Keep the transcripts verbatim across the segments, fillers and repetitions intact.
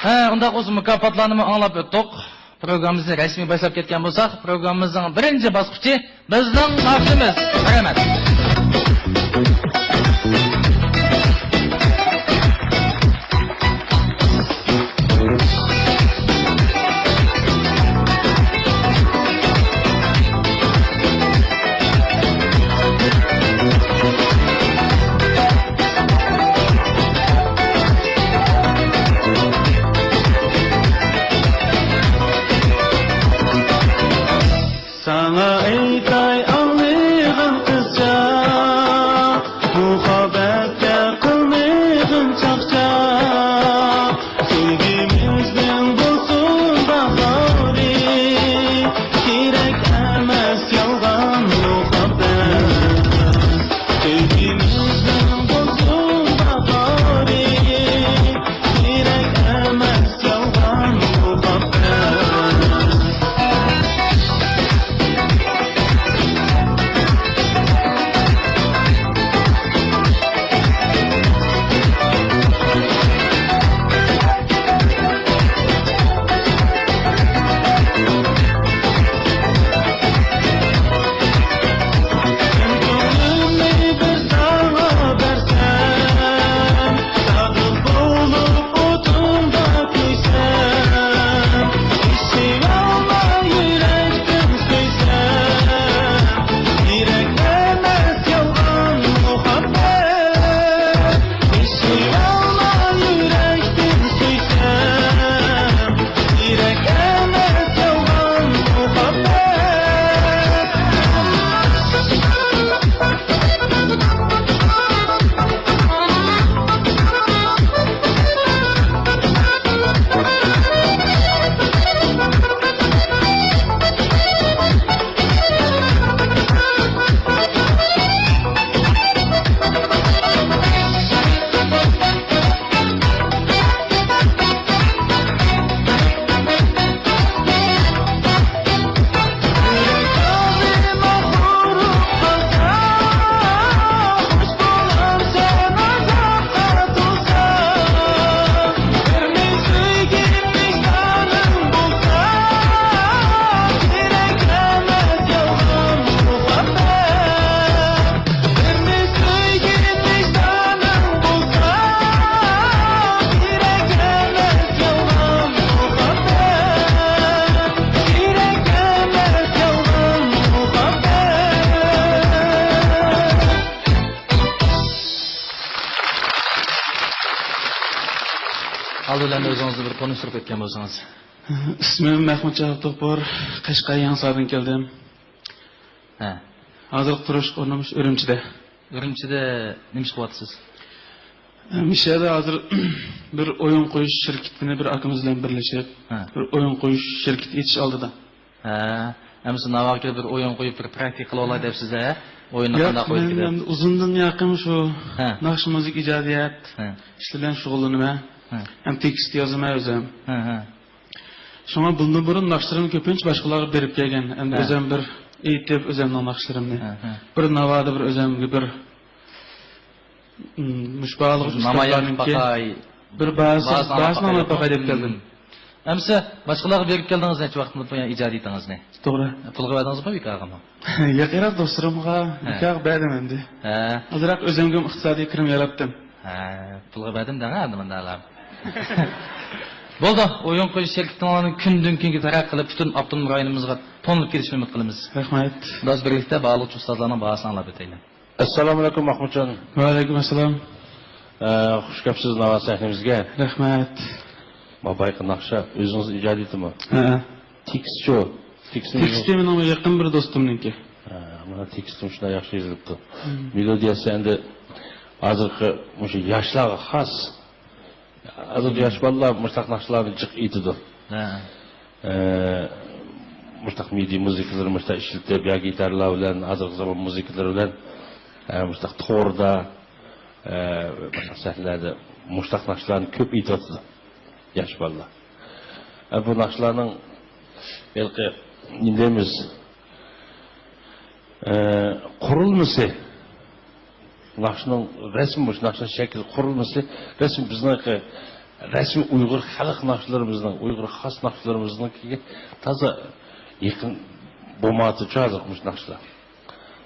ھە، ئۇنداق بولسا مۇكاپاتلارنىمۇ ئاڭلاپ ئۆتتۇق. پروگراممىمىزنى رەسمىي باشلاپ كەتكەن بولساق، پروگراممىمىزنىڭ بىرىنچى باسقۇچى بىزنىڭ ناخشىمىز. رەھمەت. ساڭا ئېيتاي ئاڭلىغىن قىزچاق، مۇھەببەتكە قىلمىغىن چاقچاق. سۆيگۈمىزنىڭ بولسۇن باھارى، كېرەك ئەمەس يالغان مۇھەببەت. سۆيگۈمىزنىڭ بولسۇن باھارى، كېرەك ئەمەس يالغان مۇھەببەت. ئالدى بىلەن ئۆزىڭىزنى بىر تونۇشتۇرۇپ ئۆتكەن بولسىڭىز. ئىسمىم مەھمۇتجان ئابدۇغوپۇر، قەشقەر يېڭىساردىن كەلدىم. ھە. ھازىرقى تۇرۇش ئورنۇم ئۈرۈمچىدە. ئۈرۈمچىدە نېمە ئىش قىلىۋاتىسىز؟ مۇشۇ يەردە ھازىر بىر ئويۇن قويۇش شىركىتىنى بىر ئاكىمىز بىلەن بىرلىشىپ، ھە. بىر ئويۇن قويۇش شىركىتى ئېچىش ئالدىدا. ھە، ئەمىسە ناۋادا بىر ئويۇن قويۇپ، بىر پراكتىكا قىلىۋالاي دەپسىز ھە؟ ئويۇننى ياق، قانداق قويۇش مەن كېرەك؟ ئەمدى ئۇزۇندىن ياقىن شۇ ھە. ناخشا مۇزىكا ئىجادىيەت ھە. ئىشلىرى بىلەن شۇغۇللىنىمەن. ھە. ھەم تېكىست يازىمەن ئۆزۈم. ھە، ھە. شۇڭا بۇندىن بۇرۇن ناخشىلىرىمنى كۆپىنچە باشقىلارغا بېرىپ كەلگەن. ئەمدى ھە. ئۆزۈم بىر ئېيتىپ، ئۆزۈمنىڭ ناخشىلىرىمنى. ھە، ھە. بىر ناۋادا بىر ئۆزۈمگە بىر مم، مۇشۇ باھالىغۇچ نامايان ئۇستازلارنىڭكى باقاي. بىر باھاسى، باھاسىنى باھاسىنى ئاڭلاپ ئاڭلاپ باقاي دەپ باقاي. كەلدىم. مم. ئەمىسە باشقىلارغا بېرىپ كەلدىڭىز نەچچە ۋاقىت بولۇپ قالغان ئىجادىيىتىڭىزنى؟ توغرا. پۇلغا بەردىڭىزمۇ بىكارغىمۇ؟ يېقىنراق دوستلىرىمغا ھە. بىكارغا بەردىم ئەمدى. ھە. ئازراق ئۆزۈمگىمۇ ئىقتىسادىي كىرىم ياراتتىم. ھە، پۇلغا بەردىم دەڭە ئەمدى مۇنداقلار. بولدى، ئويۇن قويۇش شىركىتىڭلارنى كۈندىن كۈنگە تەرەققىي قىلىپ، پۈتۈن ئاپتونوم رايونىمىزغا تونۇلۇپ كېلىشىنى ئۈمىد قىلىمىز. رەھمەت. بىز بىرلىكتە باھالىغۇچ ئۇستازلارنىڭ باھاسىنى ئاڭلاپ ئۆتەيلى. ئەسسالامۇئەلەيكۇم، ماخمۇتجان. ۋەئەلەيكۇم ئەسسالام. ئە، خۇش كەپسىز ناۋا سەھنىمىزگە. رەھمەت. بايىقى ناخشا ئۆزىڭىز ئىجادىيىتىمۇ؟ ھە. تېكىستچۇ؟ تېكىستنى تېكىستى مېنىڭ يېقىن بىر دوستۇمنىڭكى. ھە، مانا تېكىستىمۇ شۇنداق ياخشى يېزىلىپتۇ. مم. مېلودىيەسى ئەمدى ھازىرقى مۇشۇ ياشلارغا خاس. ھازىرقى ياش بالىلار مۇشۇنداق ناخشىلارنى جىق ئېيتىدۇ. ھە. ئە، مۇشۇنداق مىدى مۇزىكىلىرى مۇشۇنداق ئىشلىتىپ، يا گىتارلار بىلەن، ھازىرقى زامان مۇزىكىلىرى بىلەن، ئە، مۇشۇنداق توردا، ئە، مۇشۇنداق سەھنىلەردە مۇشۇنداق ناخشىلارنى كۆپ ئېيتىۋاتىدۇ ياش بالىلار. ئە، بۇ ناخشىلارنىڭ ھېلىقى، نېمە دەيمىز، ئە، قۇرۇلمىسى، ناخشىنىڭ رەسمى، مۇشۇ ناخشىنىڭ شەكلى، قۇرۇلمىسى رەسمىي بىزنىڭكى رەسمىي ئۇيغۇر خەلق ناخشىلىرىمىزنىڭ، ئۇيغۇر خاس ناخشىلىرىمىزنىڭكىگە تازا يېقىن بولمايۋاتىدۇ ھازىر مۇشۇ ناخشىلار.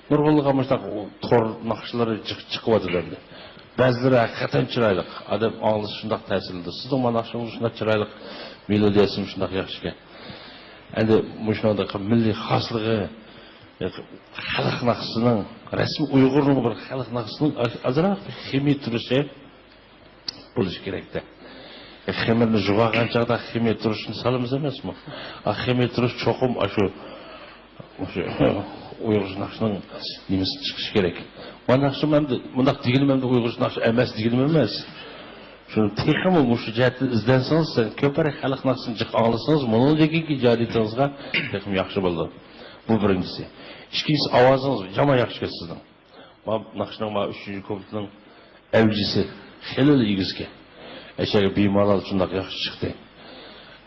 نۇرغۇنلىغان مۇشۇنداق تور ناخشىلىرى چىق-، چىقىۋاتىدۇ ئەمدى. بەزىلىرى ھەقىقەتەن چىرايلىق. ئادەم ئاڭلىسا شۇنداق تەسىرلىنىدۇ. سىزنىڭ مانا ناخشىڭىز شۇنداق چىرايلىق، مېلودىيەسىمۇ شۇنداق ياخشىكەن. ئەمدى مۇشۇنىڭدەك مىللىي خاسلىقى، خەلق ناخشىسىنىڭ، رەسمىي ئۇيغۇرنىڭ بىر خەلق ناخشىسىنىڭ ئازراق بىر خىمىيە تۇرۇشى بولۇشى كېرەكتە. خېمىرنى جۇغارغان چاغدا خېمىر تۇرۇشنى سالىمىز ئەمەسمۇ؟ ئا، خېمىر تۇرۇش چوقۇم ئاشۇ، ئاشۇ ئۇيغۇر ناخشىنىڭ نېمىسى چىقىشى كېرەك. مانا ناخشىمۇ ئەمدى مۇنداق دېگىنىم ئەمدى ئۇيغۇر ناخشا ئەمەس دېگىنىم ئەمەس. شۇنى تېخىمۇ مۇشۇ جەھەتتىن ئىزدەنسىڭىز، سەن كۆپرەك خەلق ناخشىسىنى جىق ئاڭلىسىڭىز، مۇنىڭدىن كېيىنكى ئىجادىيىتىڭىزغا تېخىمۇ ياخشى بولىدۇ. بۇ بىرىنچىسى. ئىككىنچىسى، ئاۋازىڭىز يامان ياخشىكەن سىزنىڭ. ما ناخشىنىڭ ما ئۈچىنچى كۇپلېتىنىڭ ئەۋجىسى خېلىلا ئېگىزكەن. ئەشەگە بىمالال شۇنداق ياخشى چىقتى.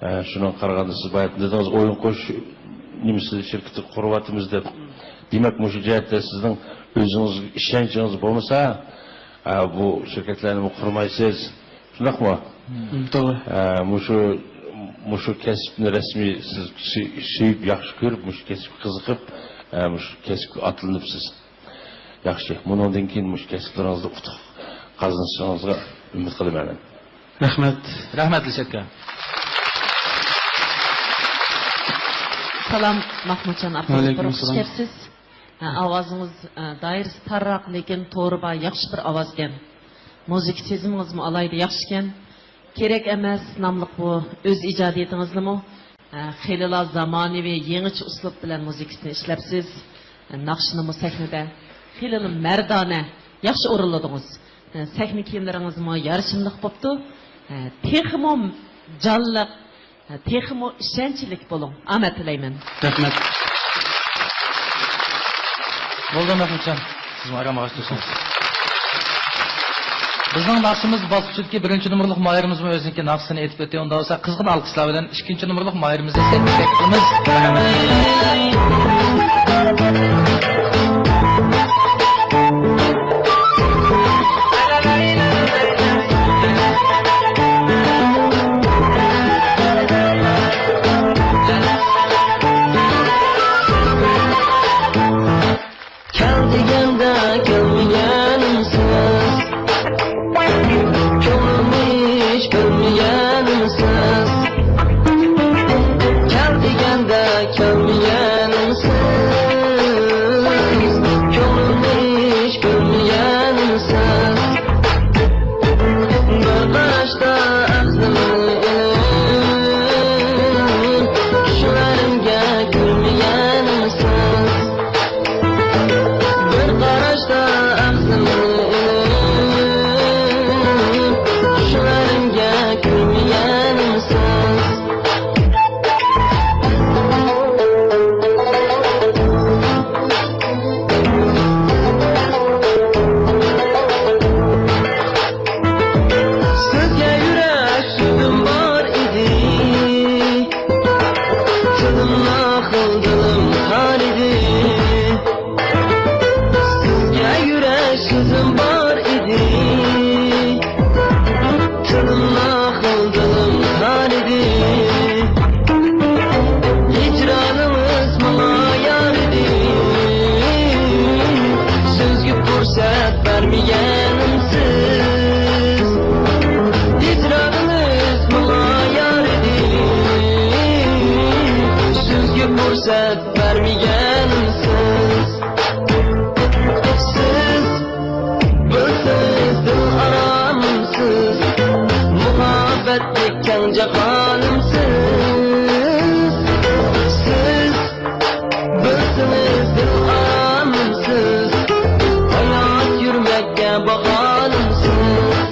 ئە، شۇنىڭغا قارىغاندا سىز بايا دېدىڭىز، ئويۇن قويۇش نېمىسى شىركىتى قۇرۇۋاتىمىز دەپ. دېمەك، مۇشۇ جەھەتتە سىزنىڭ ئۆزىڭىزگە ئىشەنچىڭىز بولمىسا، ئە، بۇ شىركەتلەرنىمۇ قۇرمايسىز. شۇنداقمۇ؟ مم، توغرا. ئە، مۇشۇ، مۇشۇ كەسىپنى رەسمىي سىز سۆ-، سۆيۈپ، ياخشى كۆرۈپ، مۇشۇ كەسىپكە قىزىقىپ، ئە، مۇشۇ كەسىپكە ئاتلىنىپسىز. ياخشى، بۇنىڭدىن كېيىن مۇشۇ كەسىپلىرىڭىزدە ئۇتۇق قازىنىشىڭىزغا ئۈمىد قىلىمەن. رەھمەت. رەھمەت، لىشەتكە. سالام، ماخمۇتجان ئابدۇللىق، ۋەئەلەيكۇم بىر خۇش سالام. كەپسىز. ھە، ئاۋازىڭىز، ئە، دائىرىسى تارراق، لېكىن تورى بار، ياخشى بىر ئاۋازكەن. مۇزىكا سېزىمىڭىزمۇ ئالاھىدە ياخشىكەن. كېرەك ئەمەس ناملىق بۇ ئۆز ئىجادىيىتىڭىزنىمۇ، ئە، خېلىلا زامانىۋى، يېڭىچە ئۇسلۇب بىلەن مۇزىكىسىنى ئىشلەپسىز. ئە، ناخشىنىمۇ سەھنىدە خېلىلا مەردانە، ياخشى ئورۇنلىدىڭىز. ئە، سەھنە كىيىملىرىڭىزمۇ يارىشىملىق بوپتۇ. ئە، تېخىمۇ جانلىق، ئە، تېخىمۇ ئىشەنچلىك بولۇڭ. ئامەت تىلەيمەن. رەھمەت. بولدى، مەھمۇتجان. سىزمۇ ئارام ئاغاچ تۇرسىڭىز. بىزنىڭ ناخشىمىز باسقۇچىدىكى بىرىنچى نومۇرلۇق ماھىرىمىزمۇ ئۆزىنىڭكى ناخشىسىنى ئېيتىپ ئۆتتى. ئۇنداق بولسا، قىزغىن ئالقىشلار بىلەن ئىككىنچى نومۇرلۇق ماھىرىمىزنى سەھنىگە تەكلىپ قىلىمىز. رەھمەت. كەل دېگەندە كەلمىگەنمسىز، كۆڭلۈمنى ھېچ بۆلمىگەنمسىز. كەل دېگەندە كەلمىگەنمسىز، كۆڭلۈمنى ھېچ بۆلمىگەنمسىز. بىر قاراشتا ئەقلىمنى ئېلىپ، چۈشلىرىمگە كىرمىگەنمسىز. بىر قاراشتا ئەقلىمنى ئېلىپ، چۈشلىرىمگە كىرمىگەنمسىز. سىزگە يۈرەك سۆزۈم بار ئىدى، تىلىمدا خىلدىلىم تار ئىدى. سىزگە يۈرەك سۆزۈم بار ئىدى، تىلىمدا خىلدىلىم تار ئىدى. ھىجرانىڭىز ماڭا يار ئىدى، سۆزگە پۇرسەت بەرمىگەنمسىز. ھىجرانىڭىز ماڭا يار ئىدى، سۆزگە پۇرسەت بەرمىگەنسىز. سىز بىلسىڭىز دىل ئارامسىز، مۇھەببەتلىك كەڭ جاھانىمسىز. سىز بىلسىڭىز دىل ئارامسىز، ھايات يۈرمەككە باغانىمسىز.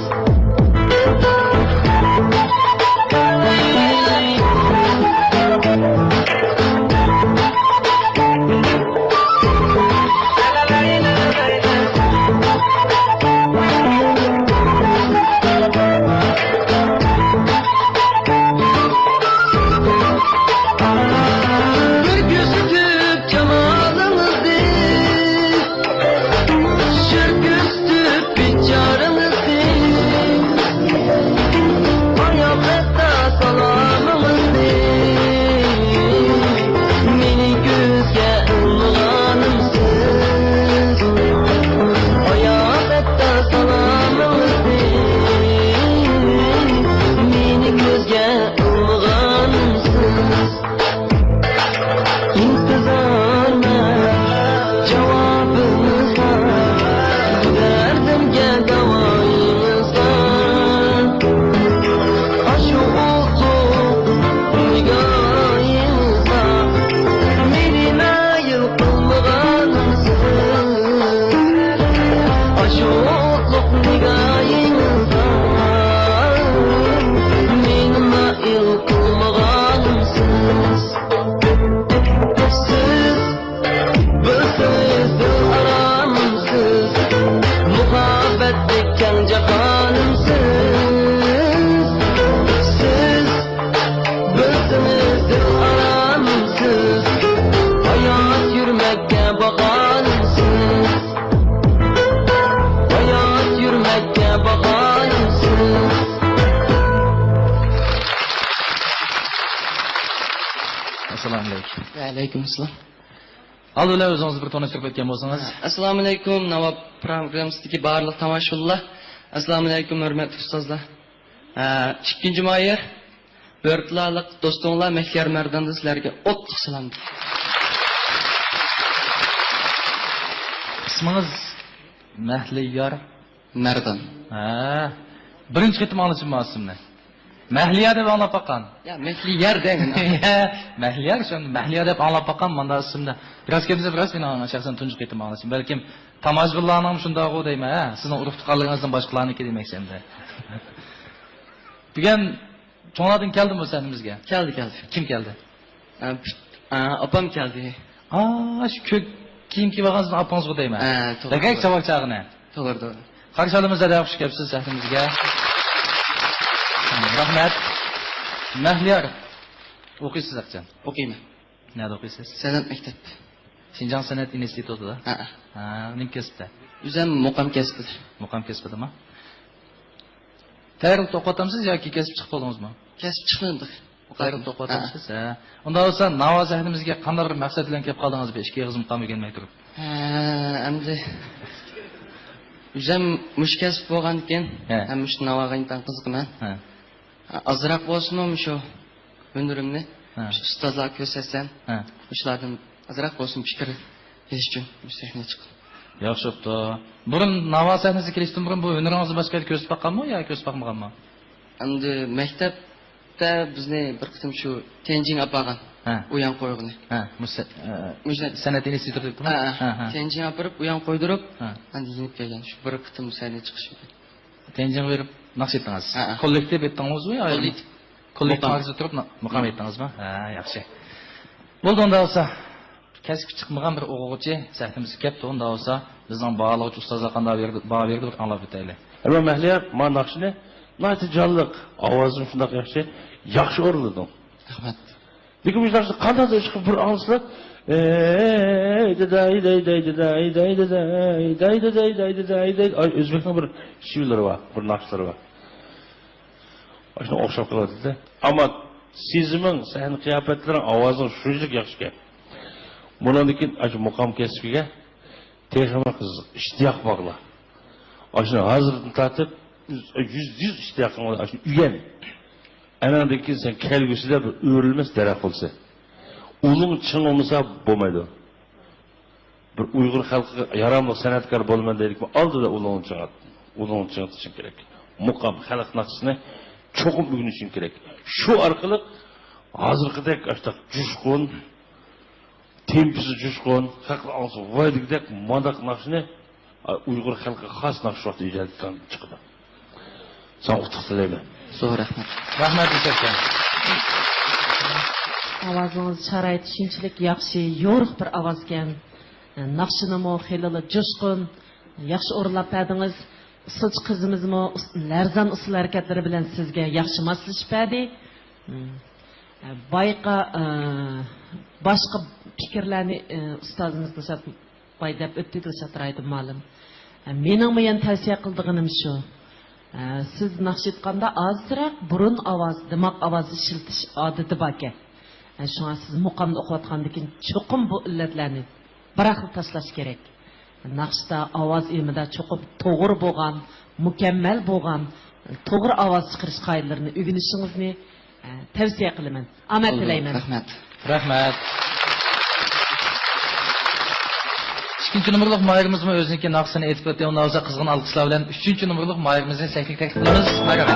ۋەئەلەيكۇم ئەسسالام. ئالدى بىلەن ئۆزىڭىزنى بىر تونۇشتۇرۇپ ئۆتكەن بولسىڭىز. ئەسسالامۇئەلەيكۇم، ناۋا پروگراممىسىدىكى بارلىق تاماشىبىنلار. ئەسسالامۇئەلەيكۇم، ھۆرمەتلىك ئۇستازلار. ئىككىنچى مايىر، بۆرتلالىق دوستۇڭلار مەھلىيار مەرداندىن سىلەرگە ئوتلۇق سالام. ئىسمىڭىز؟ مەھلىيار مەردان. ھە. بىرىنچى قېتىم ئاڭلىشىم بۇ ئىسىمنى. مەھلىيا دەپ ئاڭلاپ باققان. يا، مەھلىيار دەيمەن. مەھلىيار، شۇ مەھلىيا دەپ ئاڭلاپ باققان مانداق ئىسىمنى. راست گەپسىز، راست مېنىڭ شەخسەن تۇنجى قېتىم ئاڭلىشىم. بەلكىم تاماشىبىنلارنىڭ شۇنداقغۇ دەيمەن، ھە؟ سىزنىڭ ئۇرۇق تۇغقانلىرىڭىزدىن باشقىلارنىڭكى دېمەكچى ئەمدى. بۈگۈن چوڭلاردىن كەلدىمۇ سەھنىمىزگە؟ كەلدى، كەلدى. كىم كەلدى؟ ئە، ئە، ئاپام كەلدى. ئا، شۇ كۆك كىيىم كىيىپ ئالغان سىزنىڭ ئاپىڭىزغۇ دەيمەن. ئە، توغرا، بەكرەك توغرا. چاۋاك چاغىنى. توغرا، توغرا. قارشى ئالىمىز، دەرھال خۇش كەپسىز سەھنىمىزگە. رەھمەت. مەھلىيار، ئوقۇيسىز ھەقىچان؟ ئوقۇيمەن. نەدە ئوقۇيسىز؟ سەنئەت مەكتەپ. شىنجاڭ سەنئەت ئىنستىتۇتىدا؟ ھەئە. ھە، نېمە كەسىپتە؟ ئۆزۈم مۇقام كەسپىدە. مۇقام كەسپىدىما؟ تەييارلىقتا ئوقۇۋاتامسىز ياكى كەسىپ چىقىپ قالدىڭىزمۇ؟ كەسىپ چىقمىدىم. تەييارلىقتا ئوقۇۋاتامسىز؟ ھە. ئۇنداق بولسا ناۋا سەھنىمىزگە قانداق بىر مەقسەت بىلەن كەپ قالدىڭىز، بىر ئىككى ئېغىز مۇقام ئۆگەنمەي تۇرۇپ؟ ھە، ئەمدى ئۆزۈم مۇشۇ كەسىپ بولغاندىكىن، ھە. ھەم مۇشۇ ناۋاغا ئىنتايىن قىزىقىمەن. ھە. ئازراق بولسىمۇ مۇشۇ ھۈنىرىمنى ھە. مۇشۇ ئۇستازلارغا كۆرسەتسەم، ھە. مۇشۇلاردىن ئازراق بولسىمۇ پىكىر ئېلىش ئۈچۈن مۇشۇ سەھنىگە چىقتىم. ياخشى بوپتۇ. بۇرۇن ناۋا سەھنىسىگە كىرىشتىن بۇرۇن بۇ ھۈنىرىڭىزنى باشقا يەردە كۆرسىتىپ باققانمۇ يا كۆرسىتىپ باقمىغانمۇ؟ ئەمدى مەكتەپتە بىزنى بىر قېتىم شۇ تيەنجىنگە ئاپارغان، ھە. ئۇيان قويغىنى. ھە، مۇشۇ سە-، ئە، مۇشۇ سەنئەت ئىنستىتۇتىدىمۇ؟ ھە، ھە. ھە، ھە. تيەنجىنگە ئاپىرىپ ئۇيان قويدۇرۇپ، ھە. ئەمدى يېنىپ كەلگەن شۇ بىر قېتىم سەھنىگە چىقىش. تيەنجىنغا بېرىپ ناخشا ئېيتتىڭىز؟ ھە، ھە. كوللېكتىپ ئېيتتىڭىزمۇ يا كوللېكتىپ. كوللېكتىپ مۇقام. ئارىسىدا تۇرۇپ نا-، مۇقام ئېيتتىڭىزمۇ؟ ھە، ياخشى. بولدى، ئۇنداق بولسا. كەسىپكە چىقمىغان بىر ئوقۇغۇچى سەھنىمىزگە كەپتۇ، ئۇنداق بولسا بىزنىڭ باھالىغۇچى ئۇستازلار قانداق بېرىدۇ، باھا بېرىدۇ، بىر ئاڭلاپ ئۆتەيلى. ھەممە مەھلىيار، مانا ناخشىنى ناھايىتى جانلىق، ئاۋازىڭ شۇنداق ياخشى، ياخشى ئورۇنلىدىڭ. رەھمەت. لېكىن مۇشۇ ناخشىنى قانداقتۇر ئىشقىلىپ بىر ئاڭلىسىلا، ئەي داداي، داي داي داي داي داي داي داي، داي داي داي داي داي داي، ئاي، ئۆزبەكنىڭ بىر شېئىرلىرى بار، بىر ناخشىلىرى بار. ئاشۇنىڭغا ئوخشاپ قالىۋاتىدۇ. ئەمما سېزىمىڭ، سەھنە قىياپەتلىرىڭ، ئاۋازىڭ شۇنچىلىك ياخشىكەن. بۇنىڭدىن كېيىن ئاشۇ مۇقام كەسپىگە تېخىمۇ قىزىق، ئىشتىياق باغلا. ئاشۇنى ھازىردىن تارتىپ يۈز، يۈز، يۈز ئىشتىياقىڭ بىلەن ئاشۇنى ئۆگەن. ئەنەڭدىن كېيىن سەن كەلگۈسىدە بىر ئۆرۈلمەس دەرەخ بولىسەن. ئۇلۇڭ چىڭ بولمىسا بولمايدۇ. بىر ئۇيغۇر خەلقىگە ياراملىق سەنئەتكار بولىمەن دەيدىكى ئالدىدا ئۇلۇڭنى چىڭىت-، ئۇلۇڭنى چىڭىتىشىڭ كېرەك. مۇقام، خەلق ناخشىسىنى چوقۇم ئۆگىنىشىڭ كېرەك. شۇ ئارقىلىق ھازىرقىدەك ئاشۇنداق جۇشقۇن، تېمپىسى جۇشقۇن، خەقلەر ئاڭلىسا ۋاي دېگۈدەك مانداق ناخشىنى ئۇيغۇر خەلقىگە خاس ناخشا ۋاقتى ئىجاد ئېتىدىغان چىقىدۇ. ساڭا ئۇتۇق تىلەيمەن. زور رەھمەت. رەھمەت، ئەسەتكەن. ئاۋازىڭىز شارائىتى شۇنچىلىك ياخشى، يورۇق بىر ئاۋازكەن. ناخشىنىمۇ خېلىلا جۇشقۇن، ياخشى ئورۇنلاپ بەردىڭىز. ئۇسسۇلچى قىزىمىزمۇ ئۇس-، لەرزان ئۇسسۇل ھەرىكەتلىرى بىلەن سىزگە ياخشى ماسلىشىپ بەردى. بايقا، ئە، باشقا پىكىرلەرنى، ئە، ئۇستازىمىز دىلشات باي دەپ ئۆتتى، دىلشات رايدىن مۇئەللىم. ئە، مېنىڭمۇ يەنە تەۋسىيە قىلىدىغىنىم شۇ. ئە، سىز ناخشا ئېيتقاندا ئازراق بۇرۇن ئاۋاز، دىماغ ئاۋازى ئىشلىتىش ئادىتى باركەن. ئە، شۇڭا سىز مۇقامدا ئوقۇۋاتقاندىن كېيىن چوقۇم بۇ ئىللەتلەرنى بىراقلا تاشلاش كېرەك. ناخشىدا ئاۋاز ئېڭىدا چوقۇم توغرا بولغان، مۇكەممەل بولغان، توغرا ئاۋاز چىقىرىش قائىدىلىرىنى ئۆگىنىشىڭىزنى، ئە، تەۋسىيە قىلىمەن. ئامەت تىلەيمەن. رەھمەت. رەھمەت. ئىككىنچى نومۇرلۇق ماھىرىمىزمۇ ئۆزىنىڭكى ناخشىسىنى ئېيتىپ ئۆتتى. ئۇنداق بولسا قىزغىن ئالقىشلار بىلەن ئۈچىنچى نومۇرلۇق ماھىرىمىزنى سەھنىگە تەكلىپ قىلىمىز. ماھىر ئاغا.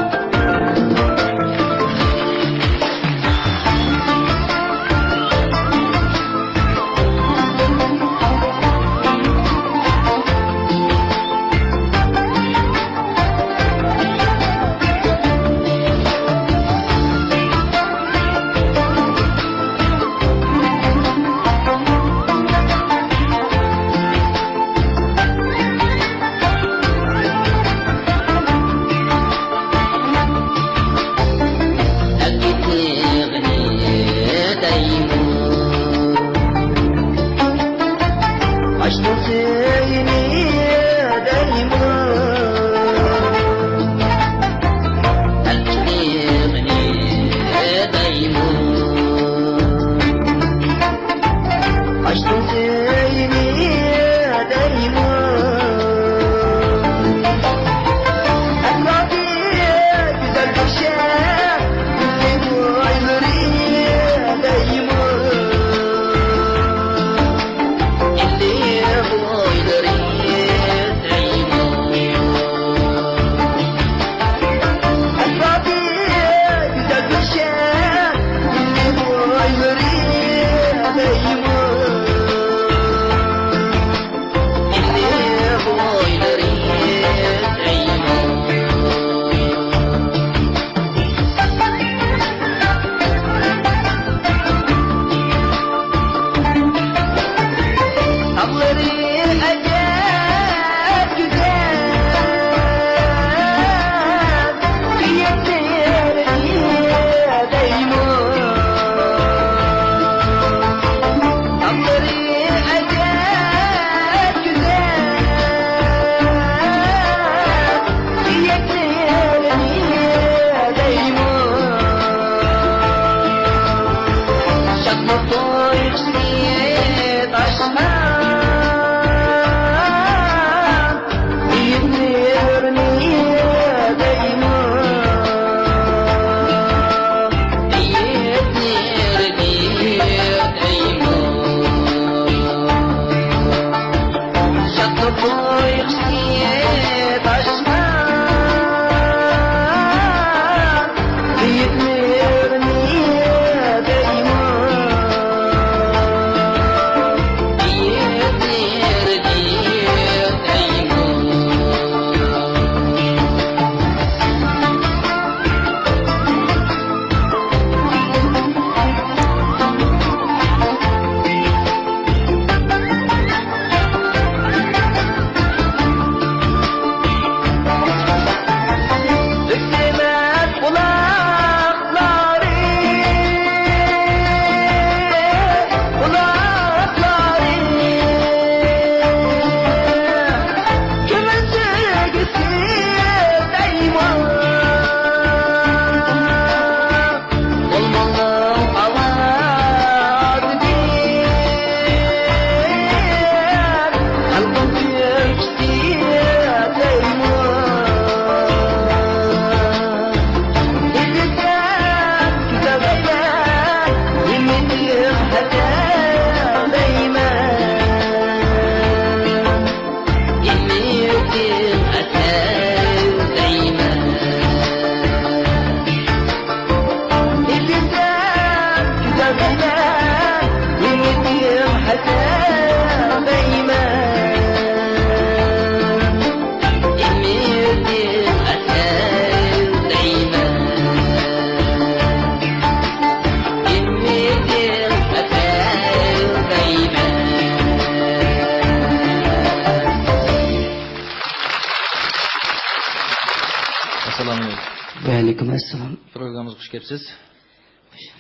ئەسسالام. پروگراممىمىزغا خۇش كەپسىز.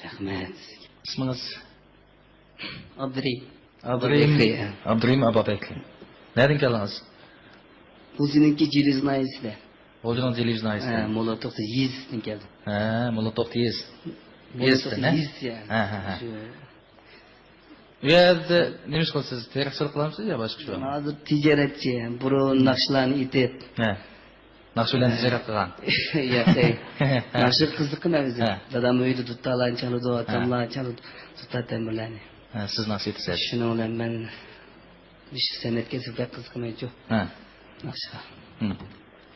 رەھمەت. ئىسمىڭىز؟ ئابدۇرېھىم. ئابدۇرېھىم. ئابدۇرېھىم. ئابدۇرېھىم ئابابەكرى. نەدىن كەلدىڭىز؟ غۇلجىنىڭكى جىلىز ناھىيەسىدە. غۇلجىنىڭ جىلىز ناھىيەسىدە. ھە، موللا توختى يېزىسىدىن كەلدىم. ھە، موللا توختى يېزىسى. موللا يېزىسىدىن، توختى ھە؟ يېزىسى، ھە. ھە، ھە، ھە. شۇ. ئۇ يەردە نېمە ئىش قىلىسىز؟ تېرىقچىلىق قىلامسىز يا باشقا ئىش بارمۇ؟ ھازىر تىجارەتچى، بۇرۇن ناخشىلارنى ئېيتىپ. ھە. ناخشا بىلەن ھە. تىجارەت قىلغان. ياق، ئەي. ھە. ناخشىغا قىزىقىمەن ئۆزۈم. ھە. دادام ئۆيدە دۇتارلارنى چالىدۇ، ھە. ئاتاملارنى چالىدۇ، دۇتار تەمبۇرلارنى. ھە، سىز ناخشا ئېيتىسىز. شۇنىڭ بىلەن مەن مۇشۇ سەنئەتكە بەك قىزىقىمەنچۇ. ھە. ناخشىغا. ھىم.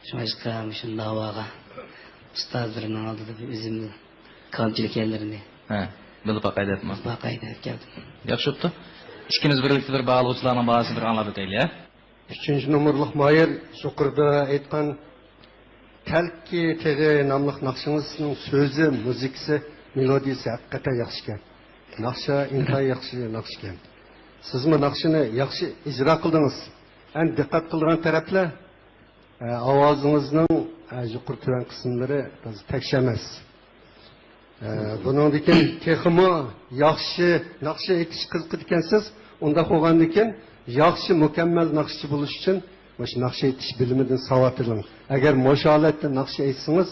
شۇڭا ئىشقا مۇشۇ ناۋاغا ئۇستازلىرىنىڭ ئالدىدا بىر ئۆزۈمنىڭ كامچىلىك يەرلىرىنى ھە، بىلىپ باقاي دەپمۇ؟ بىلىپ باقاي دەپ كەلدىم. ياخشى بوپتۇ. ئىككىمىز بىرلىكتە بىر باھالىغۇچىلارنىڭ باھاسىنى بىر ئاڭلاپ ئۆتەيلى، ھە؟ ئۈچىنچى نومۇرلۇق ماھىر يۇقىرىدا ئېيتقان تەلكى تېغى ناملىق ناخشىڭىزنىڭ سۆزى، مۇزىكىسى، مېلودىيىسى ھەقىقەتەن ياخشىكەن. ناخشا ئىنتايىن ياخشى ناخشىكەن. سىزمۇ ناخشىنى ياخشى ئىجرا قىلدىڭىز. ئەمدى دىققەت قىلىدىغان تەرەپلەر، ئە، ئاۋازىڭىزنىڭ، ئە، يۇقىرى تۆۋەن قىسىملىرى تازا تەكشى ئەمەس. ئە، بۇنىڭدىن كېيىن تېخىمۇ ياخشى ناخشا ئېيتىشقا قىزىقىدىكەنسىز، ئۇنداق بولغاندىن كېيىن ياخشى، مۇكەممەل ناخشىچى بولۇش ئۈچۈن مۇشۇ ناخشا ئېيتىش بىلىمىدىن ساۋات ئېلىڭ. ئەگەر مۇشۇ ھالەتتە ناخشا ئېيتسىڭىز،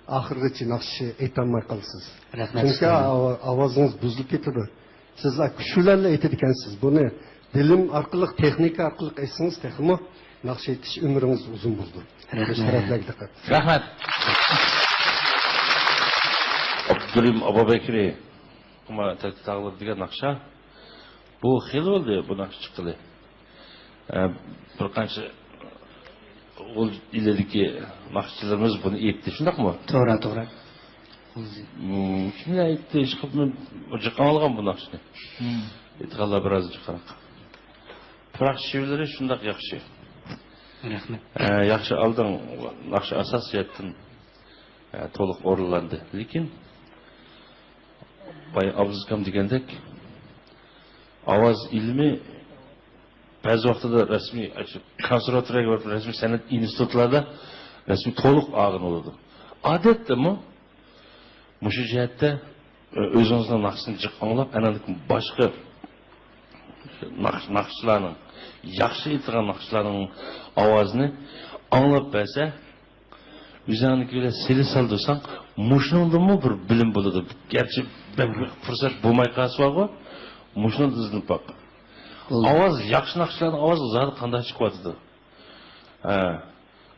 ئاخىرغىچە ناخشا ئېيتالماي قالىسىز. رەھمەت، چۈنكى ئۇستازىم. ئاۋا-، ئاۋازىڭىز بۇزۇلۇپ كېتىدۇ. سىز شۇ بىلەن ئېيتىدىكەنسىز. بۇنى بىلىم ئارقىلىق، تېخنىكا ئارقىلىق ئېيتسىڭىز، تېخىمۇ ناخشا ئېيتىش ئۆمرىڭىز ئۇزۇن بولىدۇ. رەھمەت. مۇشۇ تەرەپلەرگە دىققەت. رەھمەت. ئابدۇرېھىم ئابابەكرى، ئۇما تەكتى تاغلىرى دېگەن ناخشا. بۇ خېلى بولدى بۇ ناخشا چىققىلى. ئە، بىر قانچە ئۇ ئىلىدىكى ناخشىچىلىرىمىز بۇنى ئېيتتى، شۇنداقمۇ؟ توغرا، توغرا. مم، كىملەر ئېيتتى؟ ئىشقىلىپ جىق ئاڭلىغان بۇ ناخشىنى. مم. ئېيتقانلار بىراز جىقراق. پىراق شېۋىلىرى شۇنداق ياخشى. رەھمەت. ئە، ياخشى ئالدىڭ، ناخشا ئاساسىيەتتىن، ئە، تولۇق ئورۇنلاندى. لېكىن بايا ئابلىز ئاكام دېگەندەك، ئاۋاز ئىلمى بەزى ۋاقتىدا رەسمىي، ئاشۇ كونسېرۋاتورىيەگە بېرىپ، رەسمىي سەنئەت ئىنستىتۇتلاردا رەسمىي تولۇق ئالغىلى بولىدۇ. ئادەتتىمۇ مۇشۇ جەھەتتە، ئۆ-، ئۆزىڭىزنىڭ ناخشىسىنى جىق ئاڭلاپ، ئاندىن باشقا ناخ-، ناخشىچىلارنىڭ، ياخشى ئېيتىدىغان ناخشىچىلارنىڭ ئاۋازىنى ئاڭلاپ بەرسە، ئۆزۈڭنىڭكى بىلەن سېلىشساڭ، مۇشۇنىڭدىنمۇ بىر بىلىم بولىدۇ. گەرچە بەك بىر پۇرسەت بولماي قالسا بارغۇ، مۇشۇنىڭدىن ئىزدىنىپ باق. بولدى. ئاۋاز، ياخشى ناخشىلارنىڭ ئاۋازى زادى قانداق چىقىۋاتىدۇ؟ ھە.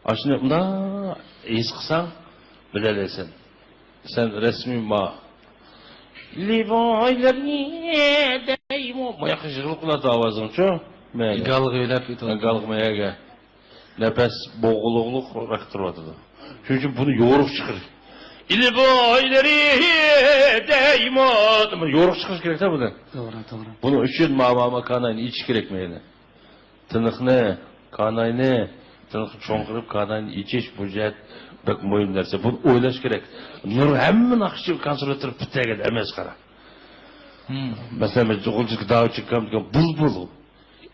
ئاشۇنى مۇنداق ھېس قىلساڭ، بىلەلەيسەن. سەن رەسمىي ما لىبايلىرى دەيمۇ، ما ياققا يىغىلىپ قالاتتى ئاۋازىڭچۇ؟ مەيلى. گالغا يۆلەپ كېتىۋاتىدۇ. گالغا مەيەگە. نەپەس بوغۇقلۇق رەختۇرۇۋاتىدۇ. شۇنىڭ ئۈچۈن بۇنى يورۇق چىقىر. ئىلى بويلىرى دەيمۇ، يورۇق چىقىرىش كېرەك-تە بۇنى. توغرا، توغرا. بۇنىڭ ئۈچۈن ما، ما، ما كاناينى ئېچىش كېرەك مەيلى. تىنىقنى، كاناينى، تىنىقنى چوڭقۇرۇپ، كاناينى ئېچىش، بۇ جەھەت بەك مۇھىم نەرسە. بۇنى ئويلاش كېرەك. نۇر ھەممە ناخشىچى كونسېرۋاتور پۈتتۈرگەن ئەمەس، قارا. مم. مەسىلەن، مەن غۇلجىدىكى داۋۇت چىكام دېگەن بۇلبۇل.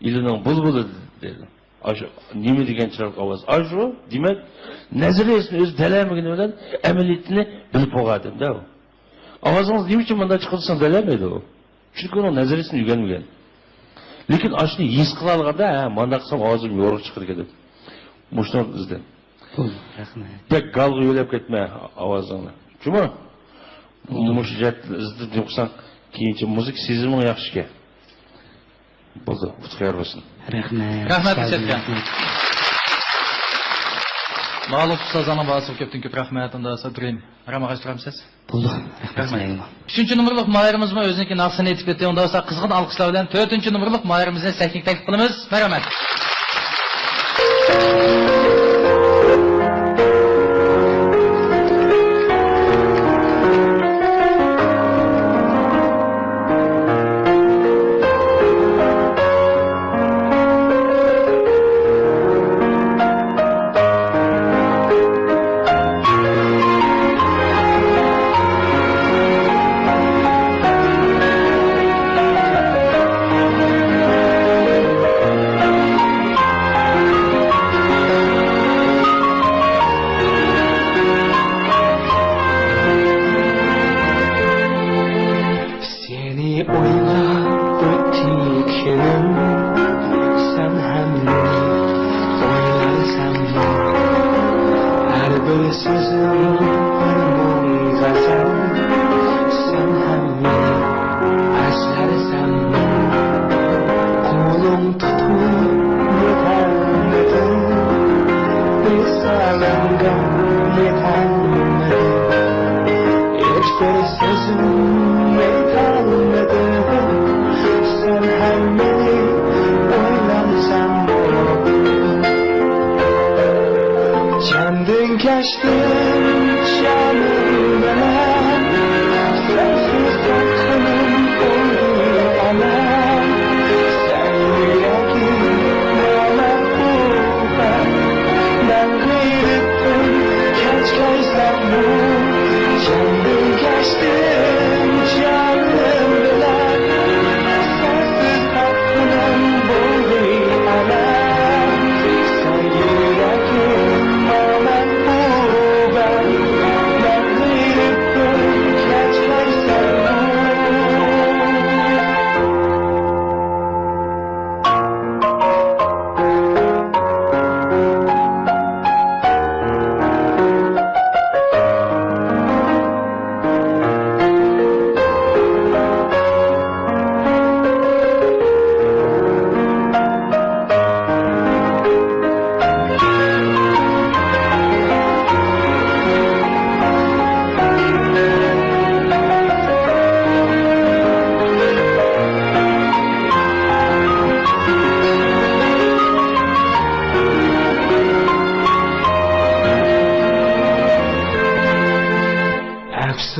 ئىلىنىڭ بۇلبۇلى دېدى. ئاشۇ نېمە دېگەن چىرايلىق ئاۋاز. ئاشۇ، دېمەك، نەزەرىيەسىنى ئۆزى دەلەلمىگىنى بىلەن ئەمەلىيىتىنى بىلىپ بولغان ئادەم-دە ئۇ. ئاۋازىڭىز نېمە ئۈچۈن مۇنداق چىقىدۇ دېسەڭ دەلەلمەيدۇ ئۇ. چۈنكى ئۇنىڭ نەزەرىيەسىنى ئۆگەنمىگەن. لېكىن ئاشۇنى ھېس قىلالىغاندا، ھە، مانداق قىلسام ئاۋازىم يورۇق چىقىدىكەن دەپ. مۇشۇنى ئىزدەن. بولدى، رەھمەت. بەك گالغا يۆلەپ كەتمە ئاۋازىڭنى. جۇمۇ؟ بولدى. مۇشۇ جەھەتتىن ئىزدىنىپ قىلساڭ، كېيىنچە مۇزىكا سېزىمىڭ ياخشىكەن. بولدى، ئۇتۇق يار بولسۇن. رەھمەت. رەھمەت، ئۇستازىم، ئەسەتكەن. رەھمەت. مەلۇم ئۇستازلارنىڭ باھاسىغا كۆپتىن كۆپ رەھمەت. ئۇندا سادرىن راماغاچ تۇرامسىز؟ بولدى، رەھمەت رەھمەت. سىلەرگىمۇ. ئۈچىنچى نومۇرلۇق ماھىرىمىزمۇ ئۆزىنىڭكى ناخشىسىنى ئېيتىپ كەتتى. ئۇندا بولسا قىزغىن ئالقىشلار بىلەن تۆتىنچى نومۇرلۇق ماھىرىمىزنى سەھنىگە تەكلىپ قىلىمىز. مەرھەمەت.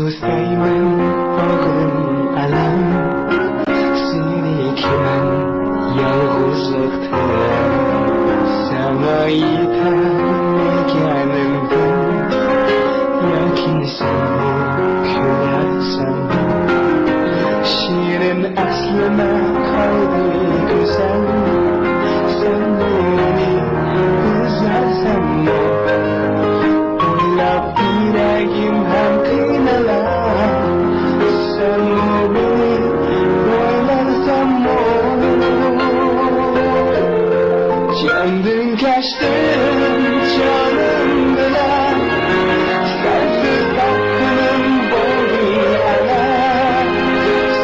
سۆزلەيمەن ئوغلۇم ئەلەم، سېنى كىمەن يالغۇزلۇقتا. ساڭا يېتەلمىگەنىمدىن، ياكى سەنمۇ كۈلەرسەنمۇ؟ شېرىن ئەسلىمە قالدى گۈزەل، سەنمۇ مېنى ئۈزەرسەنمۇ؟ ئويلاپ يۈرەكىم ھەم قىينىلار، سەنمۇ مېنى ئويلارسەنمۇ؟ جاندىن كەچتىم جانىم بىلەن، سەنسىز تاپقىنىم بولدى ئەلەم.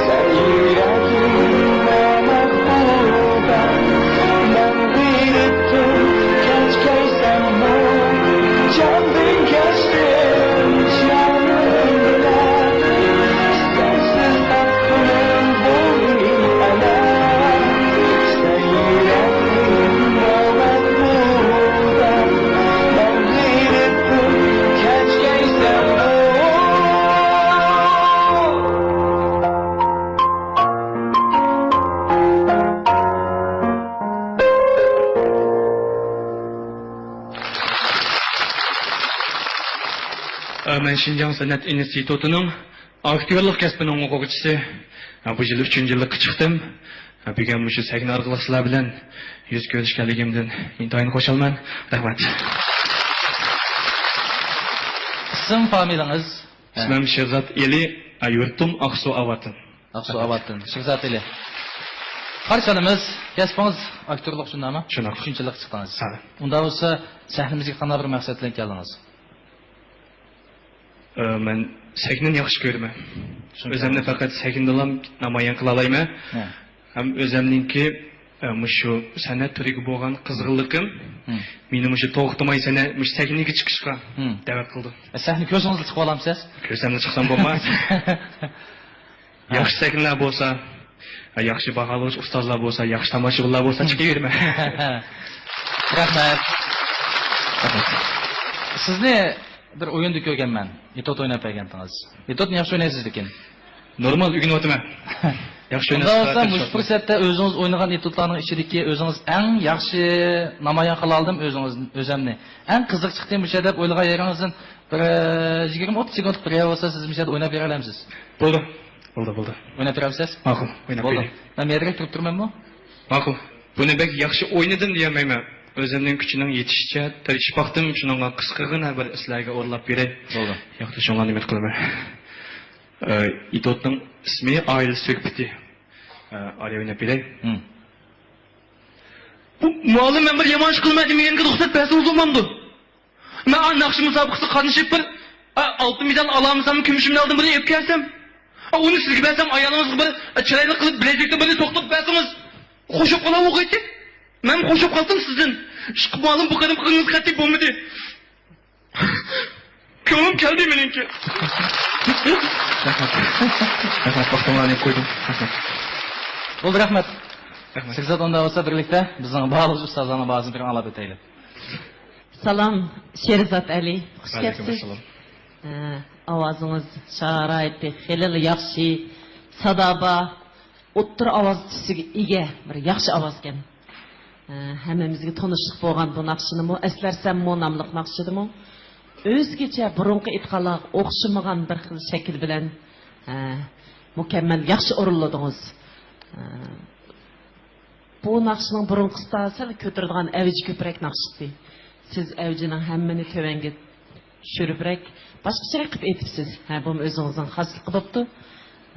سەن يۈرەكىم مەمەت بولغان، مەن بىلىپ جاندىن كەچتىم جانىم بىلەن، سەنسىز تاپقىنىم بولدى ئەلەم. سەن يۈرەكنى مەمەت بولغان، مەن بىلىپتىم كەچكەيسەنمۇ. ئە، مەن شىنجاڭ سەنئەت ئىنستىتۇتىنىڭ ئاكتيورلۇق كەسپىنىڭ ئوقۇغۇچىسى. ئە، بۇ يىل ئۈچىنچى يىللىققا چىقتىم. ئە، بۈگۈن مۇشۇ سەھنە ئارقىلىق سىلەر بىلەن يۈز كۆرۈشكەنلىكىمدىن ئىنتايىن خۇشالمەن. رەھمەت. ئىسىم، فامىلىڭىز؟ ئىسمىم شېرزات ئېلى، ئە، يۇرتۇم ئاقسۇ ئاۋاتتىن. ئاقسۇ ئاۋاتتىن. شېرزات ئېلى. قارشى ئالىمىز. كەسپىڭىز ئاكتيورلۇق، شۇنداقمۇ؟ شۇنداق. ئۈچىنچى يىللىققا چىقتىڭىز. ھە. ئۇنداق بولسا سەھنىمىزگە قانداق بىر مەقسەت بىلەن كەلدىڭىز؟ ئە، مەن سەھنىنى ياخشى كۆرىمەن. شۇنى ئۆزۈمنى كۆرىمەن. پەقەت سەھنىدىلا نامايان قىلالايمەن. ھە. ھەم ئۆزۈمنىڭكى، ئە، مۇشۇ سەنئەت تۈرىگە بولغان قىزغىنلىقىم، ھە، مېنى مۇشۇ توختىماي سەنئەت، مۇشۇ سەھنىگە چىقىشقا، ھە، دەۋەت قىلدى. ئە، سەھنە كۆرسىڭىزلا چىقىپ ئالامسىز؟ كۆرسەملا چىقسام بولماس. ھە. ياخشى سەھنىلەر بولسا، ھە، ياخشى باھالىغۇچى ئۇستازلار بولسا، ياخشى تاماشىبىنلار بولسا، ھە، چىقىۋېرىمەن. رەھمەت. رەھمەت. سىزنى بىر ئويۇندا كۆرگەنمەن. ئېتوت ئويناپ بەرگەنتىڭىز. ئېتوتنى ياخشى ئوينايسىز لېكىن. نورمال، ئۆگىنىۋاتىمەن. ياخشى ئۇنداق ئويناش بولسا، مۇشۇ پۇرسەتتە ئۆزىڭىز ئوينىغان ئېتوتلارنىڭ ئىچىدىكى ئۆزىڭىز ئەڭ ياخشى نامايان قىلالدىم ئۆزىڭىز، ئۆزۈمنى. ئەڭ قىزىق چىقتى مۇشۇ دەپ ئويلىغان يېرىڭىزدىن بىر، ئە، يىگىرمە ئوتتۇز سېكۇنتلۇق بىر يەر بولسا، سىز مۇشۇ يەردە ئويناپ بېرەلەمسىز؟ بولدى. بولدى، بولدى. ئويناپ بېرەمسىز؟ ماقۇل، ئويناپ بولدى. بېرەي. مەن بۇ يەردە تۇرۇپ تۇرىمەنمۇ؟ ماقۇل. بۇنى بەك ياخشى ئوينىدىم دېيەلمەيمەن. ئۆزۈمنىڭ كۈچىنىڭ يېتىشىچە تىرىشىپ باقتىم. شۇنىڭغا قىسقىغىنە بىر سىلەرگە ئورۇنلاپ بېرەي. بولدى. ياقتۇرۇشۇڭلارنى ئۈمىد قىلىمەن. ئە، ئېتوتنىڭ ئىسمى ئائىلە سۆھبىتى. ئە، ئارىيە ئويناپ بېرەي. ھىم. بۇ مۇئەللىم، مەن بىر يامان ئىش قىلىمەن دېمىگەنگە رۇخسەت بەرسىڭىز بولمامدۇ؟ مەن ئا ناخشا مۇسابىقىسىگە قاتنىشىپ بىر، ئا، ئالتە مېدال ئالالمىسام، كۈمۈش مېدالدىن بىرنى ئېلىپ كەلسەم. ئا، ئۇنى سىزگە بەرسەم، ئايالىڭىزغا بىر، ئا، چىرايلىق قىلىپ بىلەزلىكتىن بىرنى توختىتىپ بەرسىڭىز. خوش بولۇپ قالامغۇ قايتىپ. مەن خوش بولۇپ قالدىم سىزدىن. ئىشقىلىپ مۇئەللىم بۇ قېتىمقى قىلغىنىڭىز قەتئىي بولمىدى. كۆڭلۈم كەلدى مېنىڭكى. رەھمەت. رەھمەت، ۋاقتىڭلارنى يەپ قويدۇم. رەھمەت. بولدى، رەھمەت. رەھمەت. شېرزات، ئۇنداق بولسا بىرلىكتە بىزنىڭ باھالىغۇچى ئۇستازلارنىڭ باھاسىنى بىر ئاڭلاپ ئۆتەيلى. سالام، شېرزات ئەلى. خۇش كەپسىز. ۋەئەلەيكۇم ئەسسالام. ئە، ئاۋازىڭىز شارائىتى خېلىلا ياخشى، سادا بار، ئوتتۇرا ئاۋاز تۈسىگە ئىگە بىر ياخشى ئاۋازكەن. ئە، ھەممىمىزگە تونۇشلۇق بولغان بۇ ناخشىنىمۇ ئەسلەرسەممۇ ناملىق ناخشىدىمۇ ئۆزگىچە بۇرۇنقى ئېيتقانلارغا ئوخشىمىغان بىر خىل شەكىل بىلەن، ئە، مۇكەممەل ياخشى ئورۇنلىدىڭىز. ئە، بۇ ناخشىنىڭ بۇرۇنقىسىدا سەل كۆتۈرىدىغان ئەۋجى كۆپرەك ناخشىسى. سىز ئەۋجىنىڭ ھەممىنى تۆۋەنگە چۈشۈرۈپرەك، باشقىچىراق قىلىپ ئېيتىپسىز. ھە، بۇمۇ ئۆزىڭىزنىڭ خاسلىقى بوپتۇ.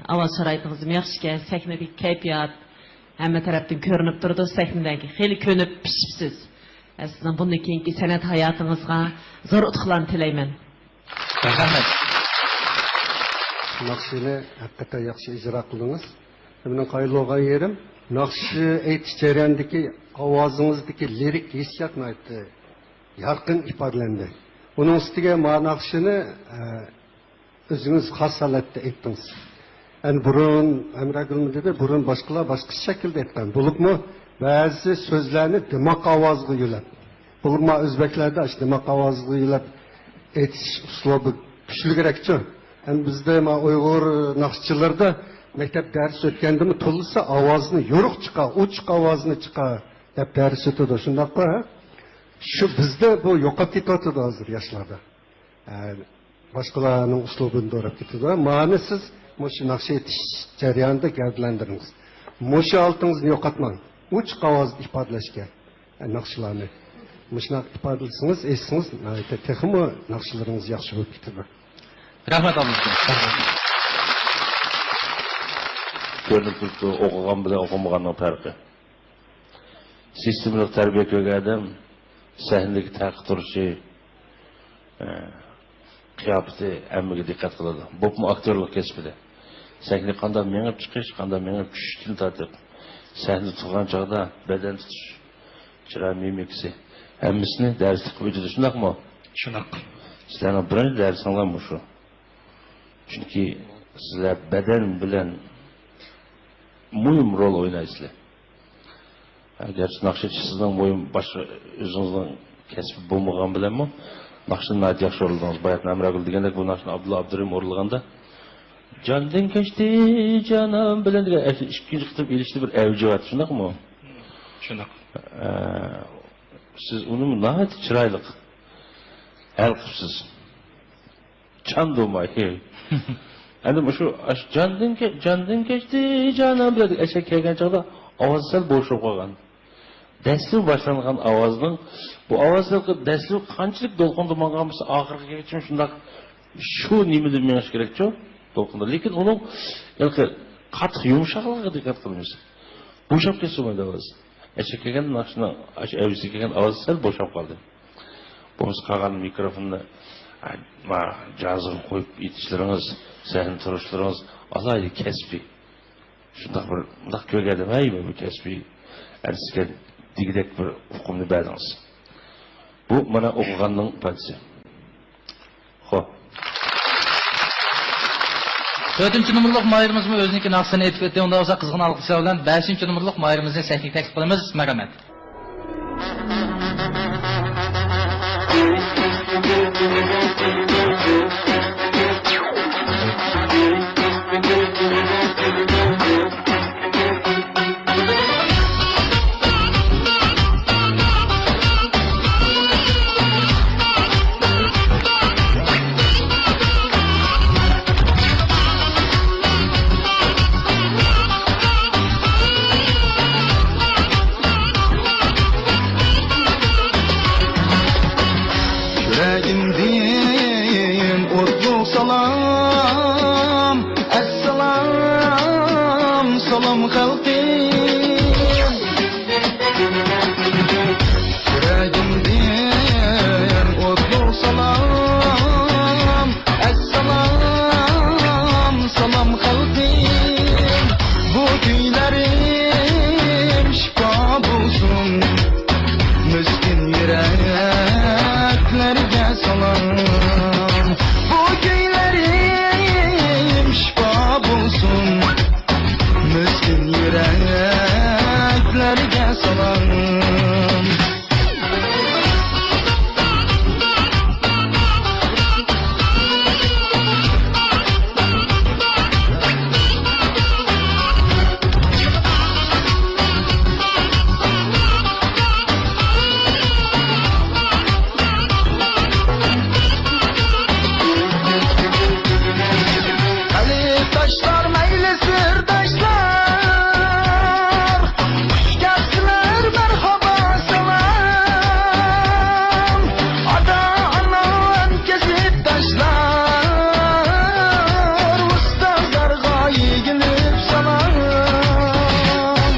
ئاۋاز شارائىتىڭىزمۇ ياخشىكەن، سەھنىدىكى كەيپىيات، ھەممە تەرەپتىن كۆرۈنۈپ تۇرىدۇ، سەھنىدىكى خېلى كۆنۈپ پىشىپسىز. ھە، سىزنىڭ بۇندىن كېيىنكى سەنئەت ھاياتىڭىزغا زور ئۇتۇقلارنى تىلەيمەن. رەھمەت. ناخشىنى ھەقىقەتەن ياخشى ئىجرا قىلدىڭىز. مېنىڭ قايىل بولغان يېرىم، ناخشا ئېيتىش جەريانىدىكى ئاۋازىڭىزدىكى لىرىك ھېسسىيات ناھايىتى يارقىن ئىپادىلەندى. ئۇنىڭ ئۈستىگە ما ناخشىنى، ئە، ئۆزىڭىز خاس ھالەتتە ئېيتتىڭىز. ئەنە بۇرۇن ئەمرەگۈلمۇ دېدى، بۇرۇن باشقىلار باشقىچە شەكىلدە ئېيتقان. بولۇپمۇ بەزى سۆزلەرنى دىماق ئاۋازىغا يۆلەپ، بولۇپمۇ ئۆزبەكلەردە ئاشۇ دىماق ئاۋازىغا يۆلەپ ئېيتىش ئۇسلۇبى كۈچلۈكرەكچۇ. ئەمدى بىزدە ما ئۇيغۇر ناخشىچىلىرىدا مەكتەپ دەرس ئۆتكەندىمۇ تولىسى ئاۋازنى يورۇق چىقار، ئوچۇق ئاۋازنى چىقار دەپ دەرس ئۆتىدۇ، شۇنداققۇ، ھە؟ شۇ بىزدە بۇ يوقاپ كېتىۋاتىدۇ ھازىر ياشلاردا. ئە، باشقىلارنىڭ ئۇسلۇبىنى دوراپ كېتىدۇ. مانى سىز مۇشۇ ناخشا ئېيتىش جەريانىدا گەۋدىلەندۈرىڭىز. مۇشۇ ھالىتىڭىزنى يوقاتماڭ. ئوچۇق ئاۋازدا ئىپادىلەشكە، ئە، ناخشىلارنى. مۇشۇنداق ئىپادىلىسىڭىز، ئېيتسىڭىز، ناھايىتى تېخىمۇ ناخشىلىرىڭىز ياخشى بولۇپ كېتىدۇ. رەھمەت، ئابلىكىم. كۆرۈنۈپ تۇرۇپتۇ، ئوقۇغان بىلەن ئوقۇمىغاننىڭ پەرقى. سىستېمىلىق تەربىيە كۆرگەن ئادەم سەھنىدىكى تەقە تۇرۇشى، ئە، قىياپىتى ھەممىگە دىققەت قىلىدۇ. بولۇپمۇ ئاكتورلۇق كەسپىدە. سەھنىگە قانداق مېڭىپ چىقىش، قانداق مېڭىپ چۈشۈشتىن تارتىپ، سەھنىدە تۇرغان چاغدا بەدەن تۇتۇش، چىراي مىمىكىسى، ھەممىسىنى دەرسلىك قىلىپ ئۆتىدۇ، شۇنداقمۇ؟ شۇنداق. سىلەرنىڭ بىرىنچى دەرسىڭلار مۇشۇ. چۈنكى سىلەر بەدەن بىلەن مۇھىم رول ئوينايسىلەر. گەرچە ناخشىچى سىزنىڭ مۇھىم باشقا ئۆزىڭىزنىڭ كەسپى بولمىغان بىلەنمۇ ناخشىنى ناھايىتى ياخشى ئورۇنلىدىڭىز. باياتىن ھەمراگۈل دېگەندەك بۇ ناخشىنى ئابدۇللا ئابدۇرېھىم ئورۇنلىغاندا، جاندىن كەچتى جانان بىلەن دېگەن ئىككىنچى قېتىم ئېلىشتا بىر ئەۋجى بار، شۇنداقمۇ؟ شۇنداق. ئە، سىز ئۇنى ناھايىتى چىرايلىق ھەل قىپسىز. چاندۇرماي. ئەنە مۇشۇ ئاش-، جاندىن كە-، جاندىن كەچتى جانان بىلەن ئەشەك كەلگەن چاغدا ئاۋاز سەل بوشاپ قالغان. دەسلىپى باشلانغان ئاۋازنىڭ، بۇ ئاۋاز دەسلىپى قانچىلىك دولقۇندا ماڭغان بولسا، ئاخىرغا كەلگۈچە شۇنداق شۇ نېمىدە مېڭىش كېرەكچۇ؟ دولقۇندا. لېكىن ئۇنىڭ ھېلىقى قاتتىق يۇمشاقلىقىغا دىققەت قىلىمىز. بوشاپ كەتسە بولمايدۇ ئاۋاز. ئەشەك كەلگەندە ناخشىنىڭ ئاشۇ ئەۋجىگە كەلگەن ئاۋاز سەل بوشاپ قالدى. بولمىسا قالغان مىكروفوننى، ئا، ما، جازىغا قويۇپ ئېيتىشلىرىڭىز، سەھنىدە تۇرۇشلىرىڭىز ئالاھىدە كەسپىي. شۇنداق بىر، مۇنداق كۆرگەندىم، ھەي، بۇ كەسپىي ئەرتىسكەن دېگۈدەك بىر ئۇقۇمنى بەردىڭىز. بۇ مانا ئوقۇغاننىڭ پايدىسى. خو. تۆتىنچى نومۇرلۇق ماھىرىمىزمۇ ئۆزىنىڭكى ناخشىسىنى ئېيتىپ ئۆتتى. ئۇنداق بولسا قىزغىن ئالقىشلار بىلەن بەشىنچى نومۇرلۇق ماھىرىمىزنى سەھنىگە تەكلىپ قىلىمىز. مەرھەمەت. يۈرەكىمدىن ئوتلۇق سالام، ئەسسالام، سالام خەلقىم. يۈرەكىمدىن ئوتلۇق سالام، ئەسسالام، سالام خەلقىم. بۇ كۈيلىرىم شىپا بولسۇن مىسكىن يۈرەكلەرگە سالام. بۇ كۈيلىرىم شىپا بولسۇن مىسكىن يۈرەكلەرگە سالام. قەلبداشلار، مەيلى سىرداشلار، خۇش كەپسىلەر، مەرھابا، سالام. ئاتا-ئانا ھەم كەسىپداشلار، ئۇستازلارغا ئېگىلىپ سالام.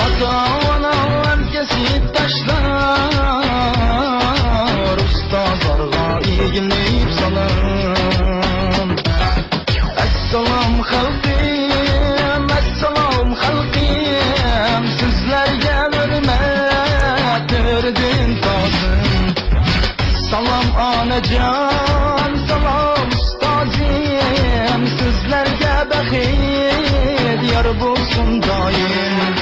ئاتا-ئانا ھەم كەسىپداشلار، ئۇستازلارغا ئېگىلىپ سالام. ئەسسالام خەلقىم، ئەسسالام خەلقىم، سىزلەرگە ھۆرمەت تۆردىن تازىم. سالام ئانىجان، سالام ئۇستازىم، سىزلەرگە بەخت يار بولسۇن دائىم.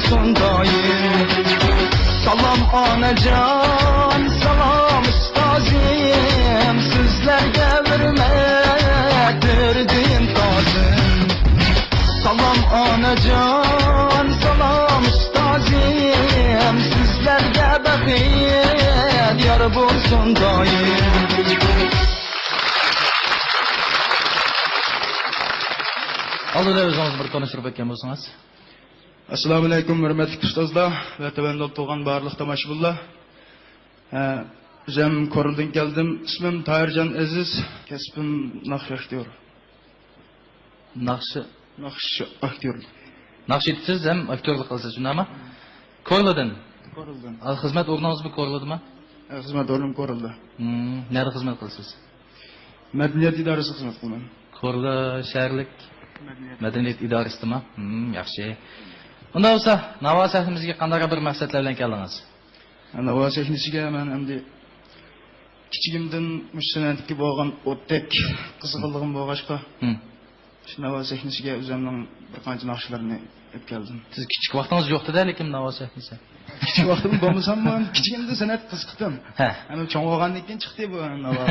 سۇندايىم. سالام ئانىجان، سالام ئۇستازىم، سىزلەرگە ھۆرمەتلەردىن تازىم. سالام ئانىجان، سالام ئۇستازىم، سىزلەرگە بەخت يار بولسۇن دائىم. ئالدىدا ئۆزىڭىزنى بىر تونۇشتۇرۇپ ئۆتكەن بولسىڭىز. ئەسسالامۇئەلەيكۇم، ھۆرمەتلىك ئۇستازلار ۋە تۆۋەندە ئولتۇرغان بارلىق تاماشىبىنلار. ھە، ئۆزۈم كورلىدىن كەلدىم. ئىسمىم تاھىرجان ئەزىز، كەسپىم ناخشا ئاكتيورى. ناخشا. ناخشا ئاكتيورلۇق. ناخشا ئېيتىسىز ھەم ئاكتيورلۇق قىلىسىز، شۇنداقمۇ؟ كورلىدىن. كورلىدىن. ئا، خىزمەت ئورنىڭىزمۇ كورلىدىما؟ ئە، خىزمەت ئورنۇم كورلىدا. ھىم، نەدە خىزمەت قىلىسىز؟ مەدەنىيەت ئىدارىسىدا خىزمەت قىلىمەن. كورلا شەھەرلىك مەدەنىيەت. مەدەنىيەت ئىدارىسىدىما؟ ھىم، ياخشى. ئۇنداق بولسا، ناۋا سەھنىمىزگە قانداقراق بىر مەقسەتلەر بىلەن كەلدىڭىز؟ ناۋا سەھنىسىگە مەن ئەمدى كىچىكىمدىن مۇشۇ سەنئەتكە بولغان ئوتتەك قىزغىنلىقىم بولغاچقا، ھىم. شۇ ناۋا سەھنىسىگە ئۆزۈمنىڭ بىر قانچە ناخشىلىرىنى ئېلىپ كەلدىم. سىز كىچىك ۋاقتىڭىز يوقتىدە، لېكىن ناۋا سەھنىسى. كىچىك ۋاقتىم بولمىساممۇ، كىچىكىمدە سەنئەتكە قىزىقتىم. ھە. ئەمدى چوڭ بولغاندىن كېيىن چىقتى بۇ ناۋا.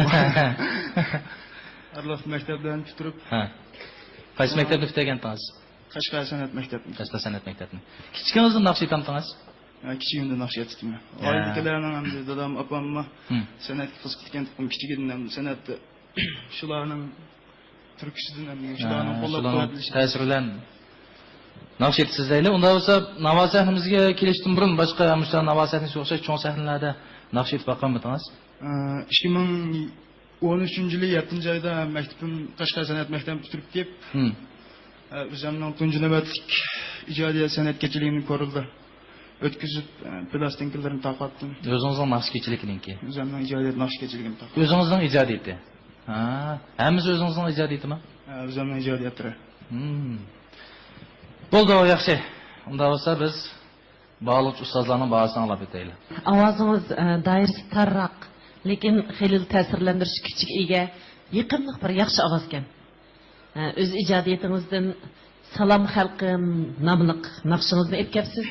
ئارىلىق مەكتەپلەرنى پۈتتۈرۈپ. ھە. قايسى مەكتەپنى پۈتتۈرگەنتىڭىز؟ قەشقەر سەنئەت مەكتەپنى. قەشقەر سەنئەت مەكتەپنى. كىچىكىڭىزدە ناخشا ئېيتامتىڭىز؟ ھە، كىچىكىمدە ناخشا ئېيتتىم. ھە. ئائىلىدىكىلەرنىڭ ئەمدى دادام، ئاپاممۇ ھىم. سەنئەتكە قىزىقىدىكەن، كىچىكىدىن ئەمدى سەنئەتتە شۇلارنىڭ تۈرتكىسىدىن ھەم شۇلارنىڭ ھە، قوللاپ شۇلارنىڭ قۇۋۋەتلىشى. تەسىرى بىلەن ناخشا ئېيتىسىز دەيلى. ئۇنداق بولسا، ناۋا سەھنىمىزگە كېلىشتىن بۇرۇن باشقا مۇشۇ ناۋا سەھنىسىگە ئوخشاش چوڭ سەھنىلەردە ناخشا ئېيتىپ باققانمىدىڭىز؟ ئە، ئىككى مىڭ ئون ئۈچىنچى يىلى يەتتىنچى ئايدا مەكتىپىم، قەشقەر سەنئەت مەكتەبىنى پۈتتۈرۈپ كېلىپ، ھىم. ئە، ئۆزۈمنىڭ تۇنجى نۆۋەتلىك ئىجادىيەت سەنئەت كېچىلىكىنى كورلىدا ئۆتكۈزۈپ، ئە، پىلاستىنكىلىرىنى تارقاتتىم. ئۆزىڭىزنىڭ ناخشا كېچىلىكىنىڭكى؟ ئۆزۈمنىڭ ئىجادىيەت ناخشا كېچىلىكىنى تارقاتتىم. ئۆزىڭىزنىڭ ئىجادىيىتى. ھا، ھەممىسى ئۆزىڭىزنىڭ ئىجادىيىتىما؟ ھە، ئۆزۈمنىڭ ئىجادىيەتلىرى. ھىم. بولدى، ياخشى. ئۇنداق بولسا بىز باھالىغۇچى ئۇستازلارنىڭ باھاسىنى ئاڭلاپ ئۆتەيلى. ئاۋازىڭىز، ئە، دائىرىسى تارراق، لېكىن خېلىلا تەسىرلەندۈرۈش كۈچىگە ئىگە، يېقىملىق بىر ياخشى ئاۋازكەن. ئە، ئۆز ئىجادىيىتىڭىزدىن سالام خەلقىم ناملىق ناخشىڭىزنى ئېلىپ كەپسىز.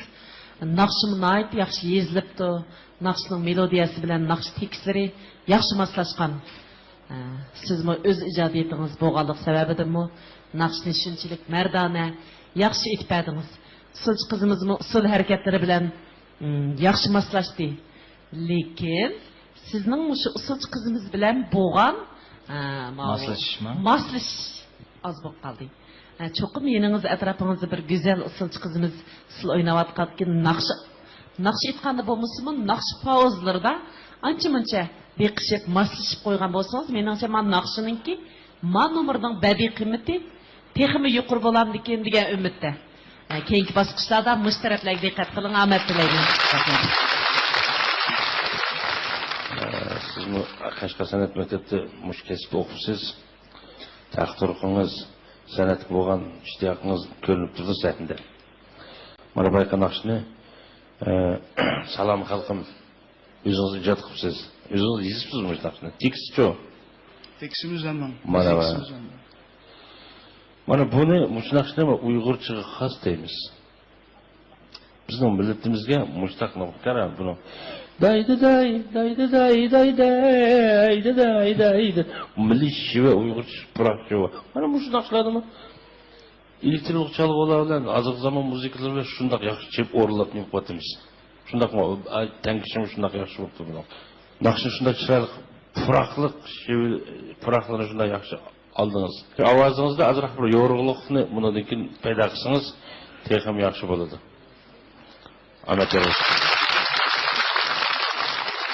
ناخشىمۇ ناھايىتى ياخشى يېزىلىپتۇ. ناخشىنىڭ مېلودىيەسى بىلەن ناخشا تېكىستلىرى ياخشى ماسلاشقان. ئە، سىزمۇ ئۆز ئىجادىيىتىڭىز بولغانلىق سەۋەبىدىنمۇ ناخشىنى شۇنچىلىك مەردانە، ياخشى ئېيتىپ بەردىڭىز. ئۇسسۇلچى قىزىمىزمۇ ئۇسسۇل ھەرىكەتلىرى بىلەن، ئىم، ياخشى ماسلاشتى. لېكىن سىزنىڭ مۇشۇ ئۇسسۇلچى قىزىمىز بىلەن بولغان، ئە، ماۋۇ ماسلىشىشما؟ ماسلىشىش ئاز بولۇپ قالدى. ئە، چوقۇم يېنىڭىزدا، ئەتراپىڭىزدا بىر گۈزەل ئۇسسۇلچى قىزىمىز ئۇسسۇل ئويناۋاتقانكىن، ناخشا، ناخشا ئېيتقاندا بولمىسىمۇ، ناخشا پاۋزىلىرىدا ئانچە-مۇنچە بېقىشىپ، ماسلىشىپ قويغان بولسىڭىز، مېنىڭچە، مانا ناخشىنىڭكى، مانا نومۇرنىڭ بەدىئىي قىممىتى تېخىمۇ يۇقىرى بولامدىكىن دېگەن ئۈمىدتە. ئە، كېيىنكى باسقۇچلاردا مۇشۇ تەرەپلەرگە دىققەت قىلىڭ، ئامەت تىلەيمەن. رەھمەت. ئە، سىزمۇ قەشقەر سەنئەت مەكتەپتە مۇشۇ كەسىپتە ئوقۇپسىز. تەخت-تۇرقىڭىز، سەنئەتكە بولغان ئىشتىياقىڭىز كۆرۈنۈپ تۇرىدۇ سەھنىدە. مانا بايقا ناخشىنى، ئە، سالام خەلقىم، ئۆزىڭىز ئىجاد قىپسىز. ئۆزىڭىز يېزىپسىز مۇشۇ ناخشىنى. تېكىستچۇ؟ تېكىستىمىز ھەممىڭ. مانا. تېكىستىمىز ھەممىڭ. مانا بۇنى، مۇشۇ ناخشىنى ئۇيغۇرچىغا خاس دەيمىز. بىزنىڭ مىللىتىمىزگە مۇشتاق ناخشا بۇنىڭ. دايدىداي، دايدىداي، دايدىداي، دايدىداي. مىللىي شېۋە، ئۇيغۇرچە پۇراق شېۋە. مانا مۇشۇ ناخشىلاردىمۇ ئېلېكترونلۇق چالغۇلار بىلەن، ھازىرقى زامان مۇزىكىلىرى بىلەن شۇنداق ياخشى چېلىپ ئورۇنلاپ نېمە قىلىۋاتىمىز. شۇنداقمۇ؟ ئاي، تەڭكىشىمۇ شۇنداق ياخشى بولۇپتۇ بۇنىڭ. ناخشىنى شۇنداق چىرايلىق، پۇراقلىق، شېۋە-، پۇراقلىرىنى شۇنداق ياخشى ئالدىڭىز. ئاۋازىڭىزدا ئازراق بىر يورۇقلۇقنى بۇنىڭدىن كېيىن پەيدا قىلسىڭىز، تېخىمۇ ياخشى بولىدۇ. ئامەت يار بولسۇن.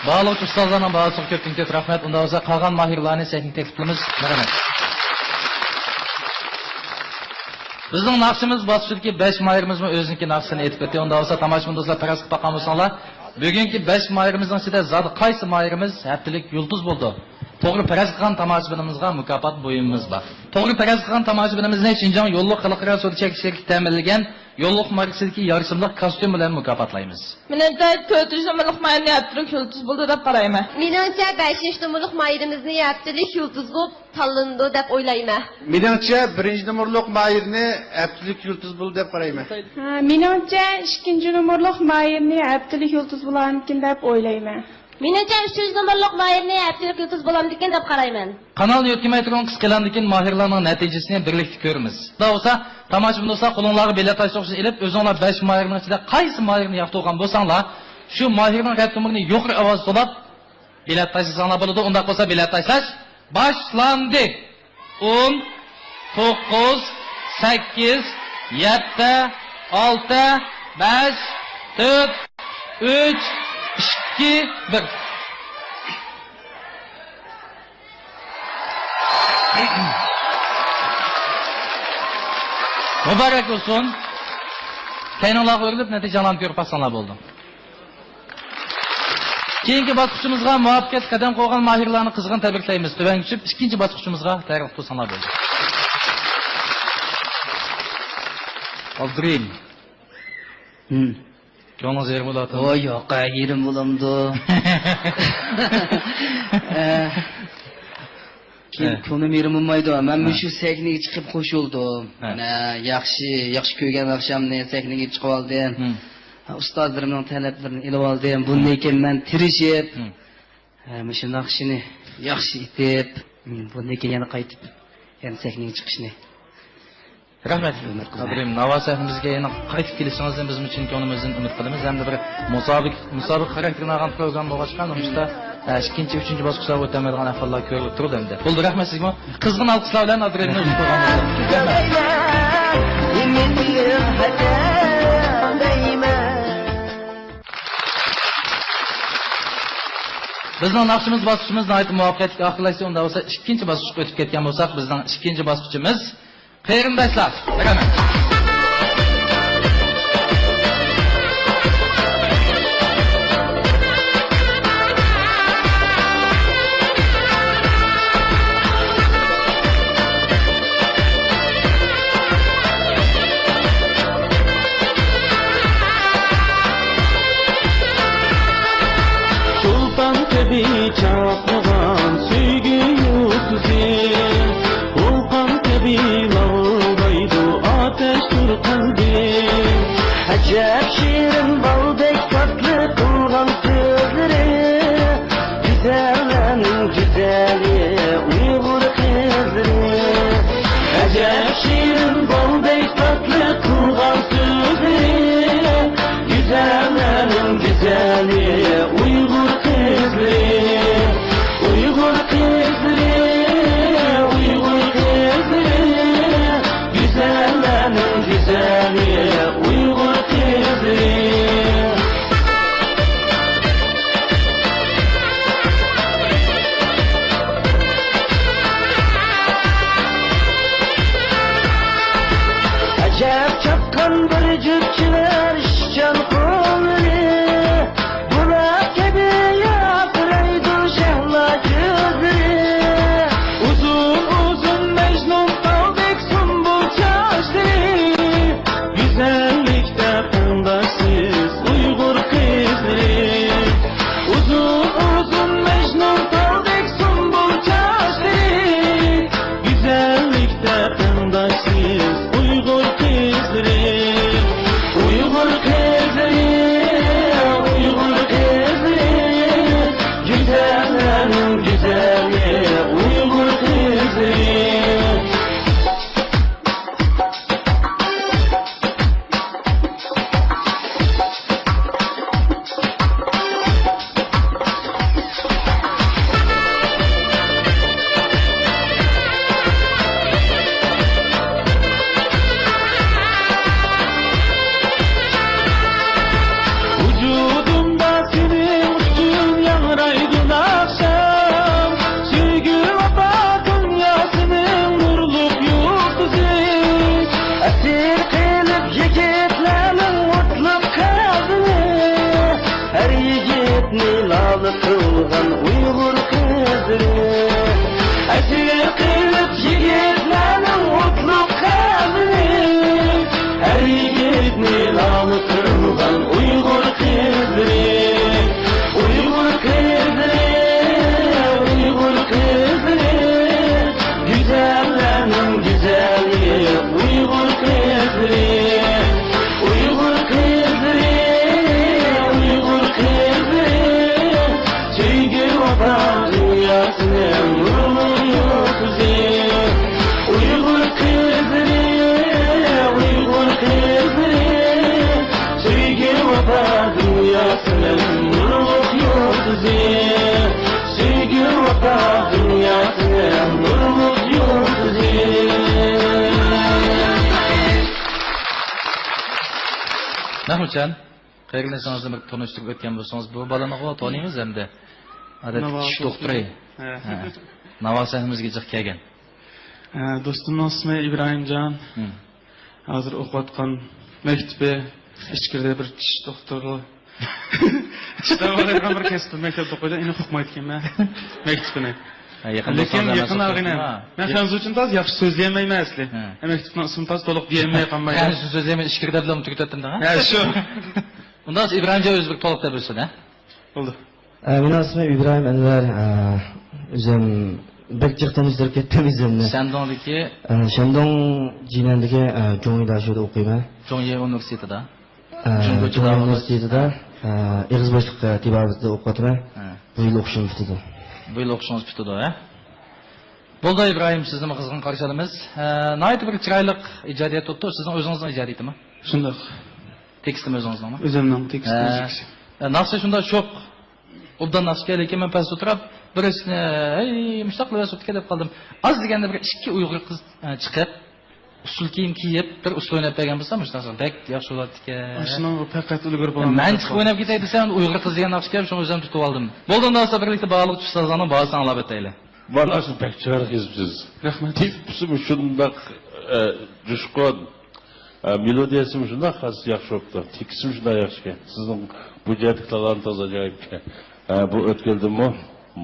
باھالىغۇچى ئۇستازلارنىڭ باھاسىغا كۆپتىن كۆپ رەھمەت. ئۇنداق بولسا، قالغان ماھىرلارنى سەھنىگە تەكلىپ قىلىمىز. مەرھەمەت. بىزنىڭ ناخشىمىز باسقۇچىدىكى بەش ماھىرىمىزمۇ ئۆزىنىڭكى ناخشىسىنى ئېيتىپ ئۆتتى. ئۇنداق بولسا، تاماشىبىن دوستلار، پەرەز قىلىپ باققان بولساڭلار، بۈگۈنكى بەش ماھىرىمىزنىڭ ئىچىدە زادى قايسى ماھىرىمىز ھەپتىلىك يۇلتۇز بولىدۇ؟ توغرا پەرەز قىلغان تاماشىبىنىمىزغا مۇكاپات بۇيۇمىمىز بار. توغرا پەرەز قىلغان تاماشىبىنىمىزنى شىنجاڭ يوللۇق خەلقئارا سودا چەكلىك شىركىتى تەمىنلىگەن يوللۇق ماركىسىدىكى يارىشىملىق كاستيۇم بىلەن مۇكاپاتلايمىز. مېنىڭچە، تۆتىنچى نومۇرلۇق ماھىرنى ھەپتىلىك يۇلتۇز بولدى دەپ قارايمەن. مېنىڭچە، بەشىنچى نومۇرلۇق ماھىرىمىزنى ھەپتىلىك يۇلتۇز بولۇپ تاللىنىدۇ دەپ ئويلايمەن. مېنىڭچە، بىرىنچى نومۇرلۇق ماھىرنى ھەپتىلىك يۇلتۇز بولدى دەپ قارايمەن. ھە، مېنىڭچە، ئىككىنچى نومۇرلۇق ماھىرنى ھەپتىلىك يۇلتۇز بولارمىكىن دەپ ئويلايمەن. مېنىڭچە، ئۈچىنچى نومۇرلۇق ماھىرنى ھەپتىلىك يۇلتۇز بولامدىكىن دەپ قارايمەن. قانالنى يۆتكىمەي تۇرۇڭ، قىسقا ئېلاندىن كېيىن ماھىرلارنىڭ نەتىجىسىنى بىرلىكتە كۆرىمىز. شۇنداق بولسا، تاماشىبىن دوستلار، قولۇڭلارغا بېلەت تاشلىغۇچنى ئېلىپ، ئۆزۈڭلار بەش ماھىرنىڭ ئىچىدە قايسى ماھىرنى ياقتۇرغان بولساڭلار، شۇ ماھىرنىڭ رەت نومۇرىنى يۇقىرى ئاۋاز توۋلاپ، بېلەت تاشلىساڭلار بولىدۇ. ئۇنداق بولسا، بېلەت تاشلاش باشلاندى. ئون، توققۇز، سەككىز، يەتتە، ئالتە، بەش، تۆت، ئۈچ، ئىككى، بىر. مۇبارەك بولسۇن. كەينىڭلارغا ئۆرۈلۈپ، نەتىجىڭلارنى كۆرۈپ باقساڭلار بولىدۇ. كېيىنكى باسقۇچىمىزغا مۇۋەپپەقىيەتلىك قەدەم قويغان ماھىرلارنى قىزغىن تەبرىكلەيمىز. تۆۋەن چۈشۈپ، ئىككىنچى باسقۇچىمىزغا تەييارلىق قىلساڭلار بولدى. ئابدۇرېھىم. ھىم. كۆڭلىڭىز يېرىم بولۇۋاتىدۇ. ۋاي، ياق، يېرىم بولامدۇ؟ ئە، كېيىن ھە. كۆڭلۈم يېرىم بولمايدۇ. مەن ھە. مۇشۇ سەھنىگە چىقىپ قوشۇلدۇم. ھە. مانا، ياخشى، ياخشى كۆرگەن ئاخشامنى سەھنىگە چىقىۋالدىم. ھىم. ئۇستازلىرىمنىڭ تەلەپلىرىنى ئېلىۋالدىم. بۇندىن كېيىن مەن تىرىشىپ، ھىم. ھە، مۇشۇنداق ئىشنى ياخشى ئېتىپ، بۇندىن كېيىن يەنە قايتىپ، يەنە سەھنىگە چىقىشنى. رەھمەت. ئۈمىد قىلىمەن. ئابدۇرېھىم، ناۋا سەھنىمىزگە يەنە قايتىپ كېلىشىڭىزنى بىزمۇ چىن كۆڭلىمىزدىن ئۈمىد قىلىمىز. ھەمدە بىر مۇسابىقە، مۇسابىقە خاراكتېرىنى ئالغان پروگرامما بولغاچقا، نومۇشتا، ئە، ئىككىنچى، ئۈچىنچى باسقۇچلارغا ئۆتەلمەيدىغان ئەھۋاللار كۆرۈلۈپ تۇرىدۇ ئەمدى. بولدى، رەھمەت سىزگىمۇ. قىزغىن ئالقىشلار بىلەن ئابدۇرېھىمنى ئۇزىتىپ قويغان بولساق. رەھمەت. بىزنىڭ ناخشىمىز باسقۇچىمىز ناھايىتى مۇۋەپپەقىيەتلىك ئاخىرلاشتى. ئۇنداق بولسا، ئىككىنچى باسقۇچقا ئۆتۈپ كەتكەن بولساق، بىزنىڭ ئىككىنچى باسقۇچىمىز قېرىنداشلار. رەھمەت. چولپان كەبى چاقنىغان سۆيگۈ يۇلتۇزى، ۋولقان كەبى لاۋۇلدايدۇ ئاتەشتۇر قەلبىم. ئەجەب شېرىن بالدەك تاتلىق قىلغان سۆزلىرى، گۈزەللەرنىڭ گۈزەلى ئۇيغۇر قىزلىرى. ئەجەب شېرىن بالدەك تاتلىق قىلغان سۆزلىرى، گۈزەللەرنىڭ گۈزەلى ئۇيغۇر قىزلىرى. ئۇيغۇر قىزلىرى، ئۇيغۇر قىزلىرى، گۈزەللەرنىڭ گۈزەلى ئۇيغۇر قىزلىرى. ئەجەب چاپقان بىر جۈپ چىۋەر ئىشچان قوللىرى، گۈللەر كەبى يالتىرايدۇ شەھلا كۆزلىرى. ئۇزۇن ئۇزۇن مەجنۇن تالدەك سۇمبۇل چاچلىرى، گۈزەللىكتە تەڭداشسىز ئۇيغۇر قىزلىرى. ئۇزۇن ئۇزۇن مەجنۇن تالدەك سۇمبۇل چاچلىرى، گۈزەللىكتە تەڭداشسىز ئۇيغۇر قىزلىرى. ئۇيغۇر قىزلىرى، ئۇيغۇر قىزلىرى، گۈزەللەرنىڭ گۈزەلى ئۇيغۇر قىزلىرى. ئەخمەتجان، قېرىندىشىڭىزنى بىر تونۇشتۇرۇپ ئۆتكەن بولسىڭىز، بۇ بالىنىغۇ تونۇيمىز ئەمدى. ئادەتتە ناۋا چىش دوختۇرى. ھە. ھە. ناۋا سەھنىمىزگە جىق كەلگەن. ھە، دوستۇمنىڭ ئىسمى ئىبراھىمجان. ھە. ھازىر ئوقۇۋاتقان مەكتىپى ئىچكىرىدە بىر چىش دوختۇرلۇق. چىش داۋالايدىغان بىر كەسىپ مەكتەپتە ئوقۇيدۇ، ئېنىق ئۇقمايدىكەنمەن مەكتىپىنى. ھە، يېقىن لېكىن دوستلار بىلەن يېقىن ئاغىنەم. سۆزلەشتىڭىز. ھە. مەن خەنزۇ ئۈچۈن تاز ياخشى سۆزلىيەلمەيمەن ئەسلى. ھە. ھە، مەكتىپنىڭ ئىسمىنى تاز تولۇق دېيەلمەي قالمايدۇ. خەنزۇ سۆزلەيمەن، ئىچكىرىدە بىلەن تۈگىتىۋەتتىم دە. ھە، شۇ. ئۇنداق ئىبراھىمجان ئۆزى بىر تولۇق دەپ بەرسۇن، ھە؟ بولدى. ئە، مېنىڭ ئىسمىم ئىبراھىم ئەنۋەر. ئە، ئۆزۈم بەك جىق تونۇشتۇرۇپ كەتتىم ئۆزۈمنى. شەندۇڭدىكى؟ ئە، شەندۇڭ جىنەندىكى، ئە، جۇڭيى داشۆدا ئوقۇيمەن. جۇڭيى ئۇنىۋېرسىتېتىدا؟ ئە، جۇڭيى ئۇنىۋېرسىتېتىدا، ئە، ئېغىز بوشلۇق، ئە، تېبابىتىدە ئوقۇۋاتىمەن. ھە. بۇ يىل ئوقۇشۇم پۈتىدۇ. بۇ يىل ئوقۇشىڭىز پۈتىدۇ، ھە؟ بولدى، ئىبراھىم، سىزنىمۇ قىزغىن قارشى ئالىمىز. ئە، ناھايىتى بىر چىرايلىق ئىجادىيەت بوپتۇ. سىزنىڭ ئۆزىڭىزنىڭ ئىجادىيىتىمۇ؟ شۇنداق. تېكىستىمۇ ئۆزىڭىزنىڭمۇ؟ ئۆزۈمنىڭ تېكىست ھە. مۇزىكىسى. ئە، ناخشا شۇنداق شوق، ئوبدان ناخشا ئىكەن، لېكىن مەن پەستە ئولتۇرۇپ، بىرسىنى، ھەي، مۇشۇنداق قىلىۋەرسە بوپتىكەن دەپ قالدىم. ئاز دېگەندە بىر ئىككى ئۇيغۇر قىز، ئە، چىقىپ، ئۇسسۇل كىيىم كىيىپ، بىر ئۇسسۇل ئويناپ بەرگەن بولسا، مۇشۇنداق بەك ياخشى بولاتتىكەن. شۇنىڭغا پەقەت ئۈلگۈرۈپ بولالماي مەن چىقىپ ئويناپ كېتەي دېسەم، ئۇيغۇر قىز دېگەن ناخشا ئىكەن، شۇڭا ئۆزۈم تۇتۇپ ئالدىم. بولدى، ئۇنداق بولسا بىرلىكتە باھالىغۇچى ئۇستازلارنىڭ باھاسىنى ئاڭلاۋېتەيلى. مانا شۇ بەك چىرايلىق يېزىپسىز. رەھمەت. تېپىسىمۇ شۇنداق، ئە، جۇشقۇن. ئە، مېلودىيەسىمۇ شۇنداق خاس ياخشى بوپتۇ. تېكىستىمۇ شۇنداق ياخشىكەن. سىزنىڭ بۇ جەھەتتىكى تالانتىڭىز ئاجايىپكەن. ئە، بۇ ئۆتكەلدىمۇ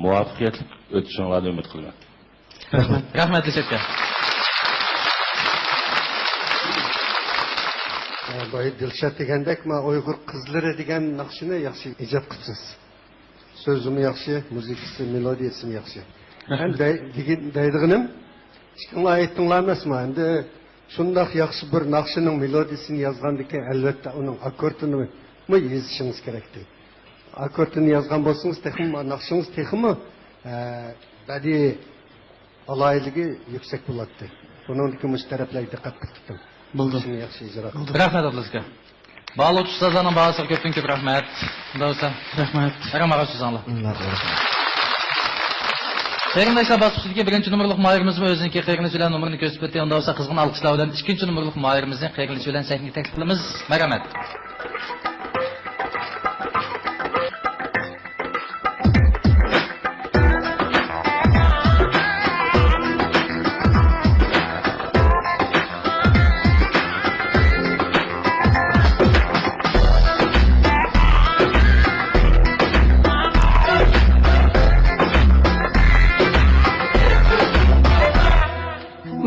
مۇۋەپپەقىيەتلىك ئۆتۈشۈڭلارنى ئۈمىد قىلىمەن. رەھمەت. رەھمەت، لىسەتكە. ئە، بايا دىلشات دېگەندەك، ما ئۇيغۇر قىزلىرى دېگەن ناخشىنى ياخشى ئىجاد قىپسىز. سۆزىمۇ ياخشى، مۇزىكىسى، مېلودىيەسىمۇ ياخشى. رەھمەت. ھەم دەي-، دېگىن-، دەيدىغىنىم، ئىككىڭلار ئېيتتىڭلار ئەمەسمۇ؟ ئەمدى شۇنداق ياخشى بىر ناخشىنىڭ مېلودىيەسىنى يازغاندىكىن، ئەلۋەتتە، ئۇنىڭ ئاككوردىنىمۇ يېزىشىڭىز كېرەكتى. ئاككوردىنى يازغان بولسىڭىز، تېخىمۇ، ناخشىڭىز تېخىمۇ، ئە، بەدىئىي ئالاھىدىلىكى يۈكسەك بولاتتى. بۇنىڭدىكى مۇشۇ تەرەپلەرگە دىققەت قىلىپ كېتىڭ. بولدى. شۇنى ياخشى ئىجرا قىلدى. رەھمەت ئابلىزكە. باھالىغۇچى ئۇستازلارنىڭ باھاسىغا كۆپتىن كۆپ رەھمەت. ئۇنداق بولسا. رەھمەت. ھەرەم ئاغا سۆزۈڭلار. قېرىنداشلار، باسقۇچتىكى بىرىنچى نومۇرلۇق ماھىرىمىزمۇ ئۆزىنىڭكى قېرىندىشى بىلەن نومۇرىنى كۆرسىتىپ ئۆتتى. ئۇنداق بولسا قىزغىن ئالقىشلار بىلەن ئىككىنچى نومۇرلۇق ماھىرىمىزنى قېرىندىشى بىلەن سەھنىگە تەكلىپ قىلىمىز. مەرھەمەت.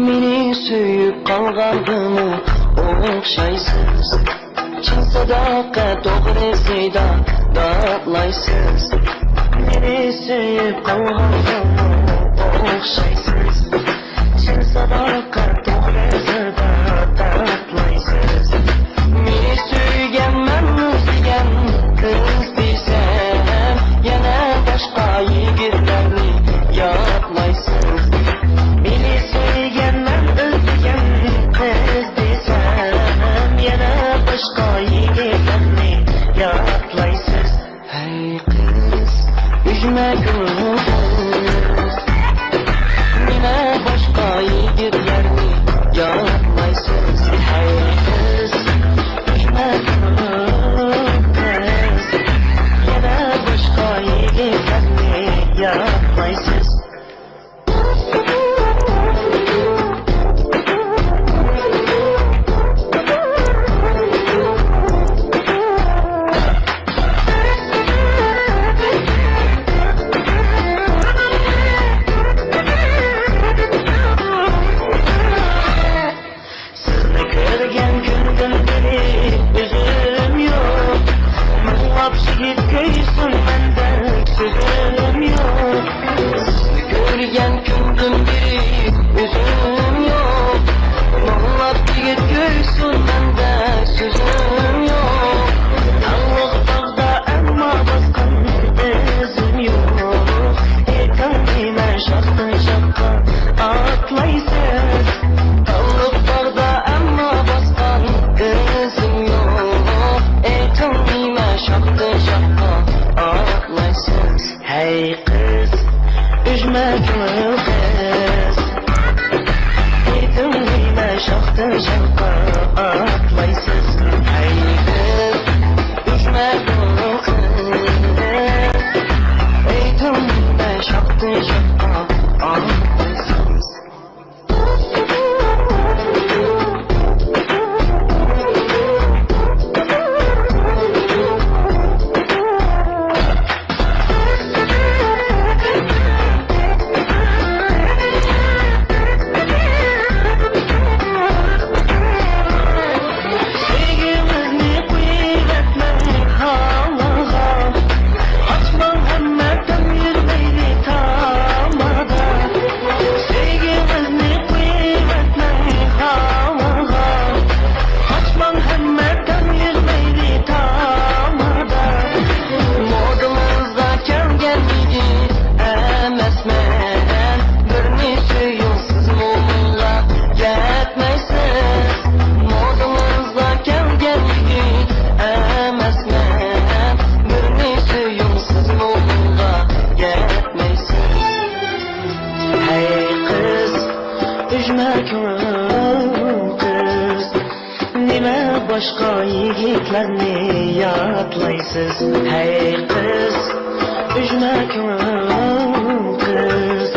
مېنى سۆيۈپ قالغانغىمۇ ئوخشايسىز. چىن ساداقەت توغرىسىدا داپلايسىز. مېنى سۆيۈپ قالغانغىمۇ ئوخشايسىز. چىن ساداقەت توغرىسىدا داپلايسىز. مېنى سۆيگەن، مەن ئىزدىگەن قىز دېسەم، يەنە باشقا يىگىتلەرنى يادلايسىز. مېنى سۆيگەن، مەن ئىزدىگەن قىز دېسەم، يەنە باشقا يىگىتلەرنى يادلايسىز. ھەي قىز، ئۈجمە كۆڭۈل قىز، نېمە باشقا يىگىتلەرنى يادلايسىز؟ ھەي قىز، ئۈجمە كۆڭۈل قىز، يەنە باشقا يىگىتلەرنى يادلايسىز؟ سىزنى كۆرگەن كۈندىن بېرى ئۆزۈم يوق. مىڭلاپ يىگىت كۆيسۇن مەندە سۆزۈم يوق. سىزنى كۆرگەن كۈندىن بېرى ئۆزۈم يوق. مىڭلاپ يىگىت كۆيسۇن مەندە سۆزۈم يوق. تاغلىق تاغدا ئەمما باسقان ئىزىم يوق. ئېيتىڭ نېمە شاختىن شاخقا ئاتلايسىز؟ تاغلىق تاغدا ئەمما باسقان ئىزىم يوق. ئېيتىڭ نېمە شاختىن شاخقا ئاتلايسىز؟ ھەي قىز، ئۈجمە كۆڭۈل قىز، ئېيتىڭ نېمە شاختىن شاخقا ئاتلايسىز؟ ھەي قىز، باشقا يىگىتلەرنى يادلايسىز؟ ھەي قىز، ئۈجمە كۆڭۈل قىز،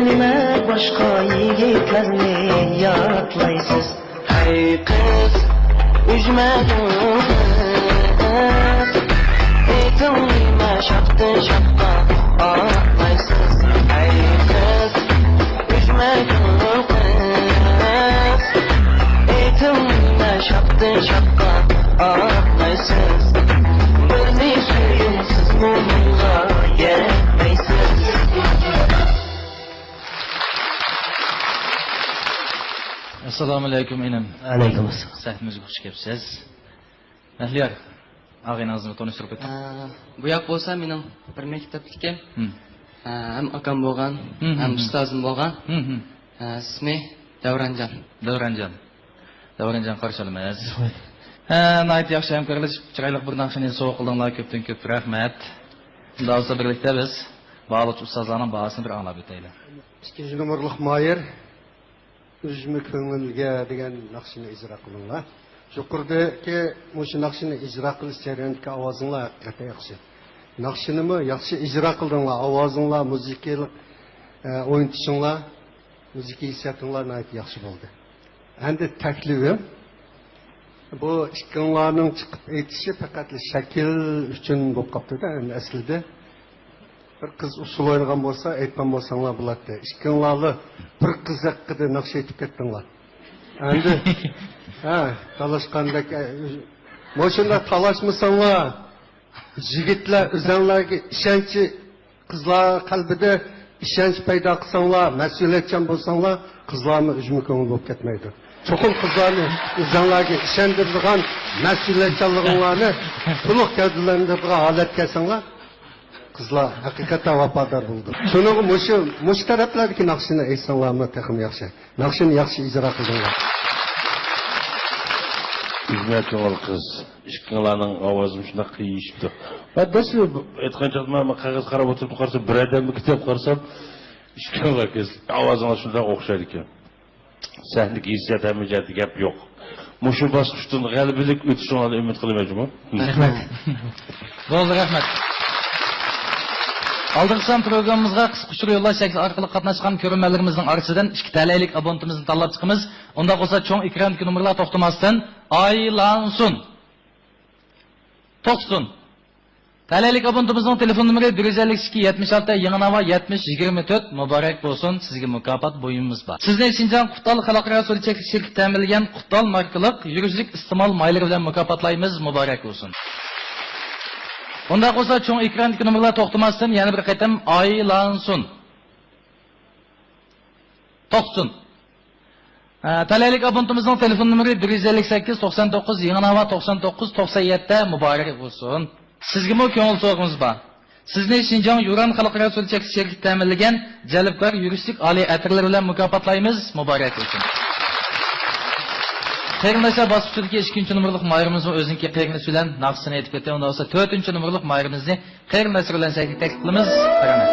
نېمە باشقا يىگىتلەرنى يادلايسىز؟ ھەي قىز، ئۈجمە كۆڭۈل قىز، ئېتىڭنى مەشاقتىن شاخقا ئاتمايسىز؟ ھەي قىز، ئۈجمە كۆڭۈل قىز، ئېتىڭنى مەشاقتىن شاخقا ئاتمايسىز؟ بىرنى سۆيۈڭ، سىزمۇ مۇڭغا يەتمەيسىز. ئەسسالامۇئەلەيكۇم، ئىنىم. ۋەئەلەيكۇم ئەسسالام. سەھنىمىزگە خۇش كەپسىز. مەھلىيار، ئاغىنىڭىزنى تونۇشتۇرۇپ ئۆتۈڭ. ئە، بۇ ياق بولسا مېنىڭ بىر مەكتەپتىكى، ھىم. ئە، ھەم ئاكام بولغان، ھىم، ھەم ھىم، ھىم. ئۇستازىم بولغان. ھىم، ھىم. ئە، ئىسمى دەۋرانجان. دەۋرانجان. دەۋرانجان، قارشى ئالىمىز. رەھمەت. ھە، ناھايىتى ياخشى ھەمكارلىشىپ، چىرايلىق بىر ناخشىنى سوۋغا قىلدىڭلار، كۆپتىن كۆپ رەھمەت. ئۇنداق بولسا بىرلىكتە بىز باھالىغۇچى ئۇستازلارنىڭ باھاسىنى بىر ئاڭلاپ ئۆتەيلى. ئىككىنچى نومۇرلۇق ماھىر، ئۈجمە كۆڭۈلگە دېگەن ناخشىنى ئىجرا قىلدىڭلار. يۇقىرىدىكى مۇشۇ ناخشىنى ئىجرا قىلىش جەريانىدىكى ئاۋازىڭلار ھەقىقەتەن ياخشى. ناخشىنىمۇ ياخشى ئىجرا قىلدىڭلار. ئاۋازىڭلار، مۇزىكىلىق، ئە، ئوينىتىشىڭلار، مۇزىكا ھېسسىياتىڭلار ناھايىتى ياخشى بولدى. ئەمدى تەكلىپىم، بۇ ئىككىڭلارنىڭ چىقىپ ئېيتىشى پەقەت شەكىل ئۈچۈن بولۇپ قاپتۇ-دە، ئەمدى ئەسلىدە. بىر قىز ئۇسسۇل ئوينىغان بولسا، ئېيتقان بولساڭلار بولاتتى. ئىككىڭلارلا بىر قىز ھەققىدە ناخشا ئېيتىپ كەتتىڭلار. ئەمدى، ھە، تالاشقاندەك، ئە، مۇشۇنداق تالاشمىساڭلار، يىگىتلەر ئۆزەڭلارگە ئىشەنچى، قىزلار قەلبىدە ئىشەنچ پەيدا قىلساڭلار، مەسئۇلىيەتچان بولساڭلار، قىزلارمۇ ئۈجمە كۆڭۈل بولۇپ كەتمەيدۇ. چوقۇم قىزلارنى ئۆزەڭلارگە ئىشەندۈرىدىغان مەسئۇلىيەتچانلىقىڭلارنى تولۇق گەۋدىلەندۈرىدىغان ھالەتكە كەلسەڭلار، قىزلار ھەقىقەتەن ۋاپادار بولىدۇ. شۇنىڭغا مۇشۇ، مۇشۇ تەرەپلەردىكى ناخشىنى ئېيتساڭلارمۇ تېخىمۇ ياخشى. ناخشىنى ياخشى ئىجرا قىلدىڭلار. ئۈجمە كۆڭۈل قىز، ئىككىڭلارنىڭ ئاۋازى شۇنداق قىيىشىپتۇ. مەن دەسلەپ ئېيتقان چاغدا مەن قەغەز قاراپ ئولتۇرۇپ قارىسام، بىر ئادەممىكى دەپ قارىسام، ئىككىڭلار قىز. ئاۋازىڭلار شۇنداق ئوخشايدىكەن. سەھنىدىكى ھېسسىيات ھەممە جەھەتتە گەپ يوق. مۇشۇ باسقۇچتىن غەلىبىلىك ئۆتۈشۈڭلارنى ئۈمىد قىلىمەن جۇمۇ. رەھمەت. بولدى، رەھمەت. ئالدىنقى سان پروگراممىمىزغا قىسقا ئۇچۇر يوللاش شەكلى ئارقىلىق قاتناشقان كۆرۈرمەنلىرىمىزنىڭ ئارىسىدىن ئىككى تەلەيلىك ئابونتىمىزنى تاللاپ چىقىمىز. ئۇنداق بولسا چوڭ ئېكراندىكى نومۇرلار توختىماستىن ئايلانسۇن. توختىسۇن. تەلەيلىك ئابونتىمىزنىڭ تېلېفون نومۇرى بىر يۈز ئەللىك ئىككى، يەتمىش ئالتە، يېڭى ناۋا، يەتمىش، يىگىرمە تۆت. مۇبارەك بولسۇن، سىزگە مۇكاپات بۇيۇمىمىز بار. سىزنى شىنجاڭ قۇتتال خەلقئارا سودا چەكلىك شىركىتى تەمىنلىگەن قۇتتال ماركىلىق يۈرۈشلۈك ئىستېمال مايلىرى بىلەن مۇكاپاتلايمىز، مۇبارەك بولسۇن. ئۇنداق بولسا چوڭ ئېكراندىكى نومۇرلار توختىماستىن يەنە بىر قېتىم ئايلانسۇن. توختىسۇن. ھە، تەلەيلىك ئابونتىمىزنىڭ تېلېفون نومۇرى بىر يۈز ئەللىك سەككىز، توقسان توققۇز، يېڭى ناۋا، توقسان توققۇز، توقسان يەتتە. مۇبارەك بولسۇن. سىزگىمۇ كۆڭۈل سوۋغىمىز بار. سىزنى شىنجاڭ يۇران خەلقئارا سودا چەكلىك شىركىتى تەمىنلىگەن جەلپكار يۈرۈشلۈك ئالىي ئەتىرلىرى بىلەن مۇكاپاتلايمىز. مۇبارەك بولسۇن. قېرىنداشلار، باسقۇچىدىكى ئىككىنچى نومۇرلۇق ماھىرىمىزمۇ ئۆزىنىڭكى قېرىندىشى بىلەن ناخشىسىنى ئېيتىپ كەتتى. ئۇنداق بولسا تۆتىنچى نومۇرلۇق ماھىرىمىزنى قېرىنداشلار بىلەن سەھنىگە تەكلىپ قىلىمىز. رەھمەت.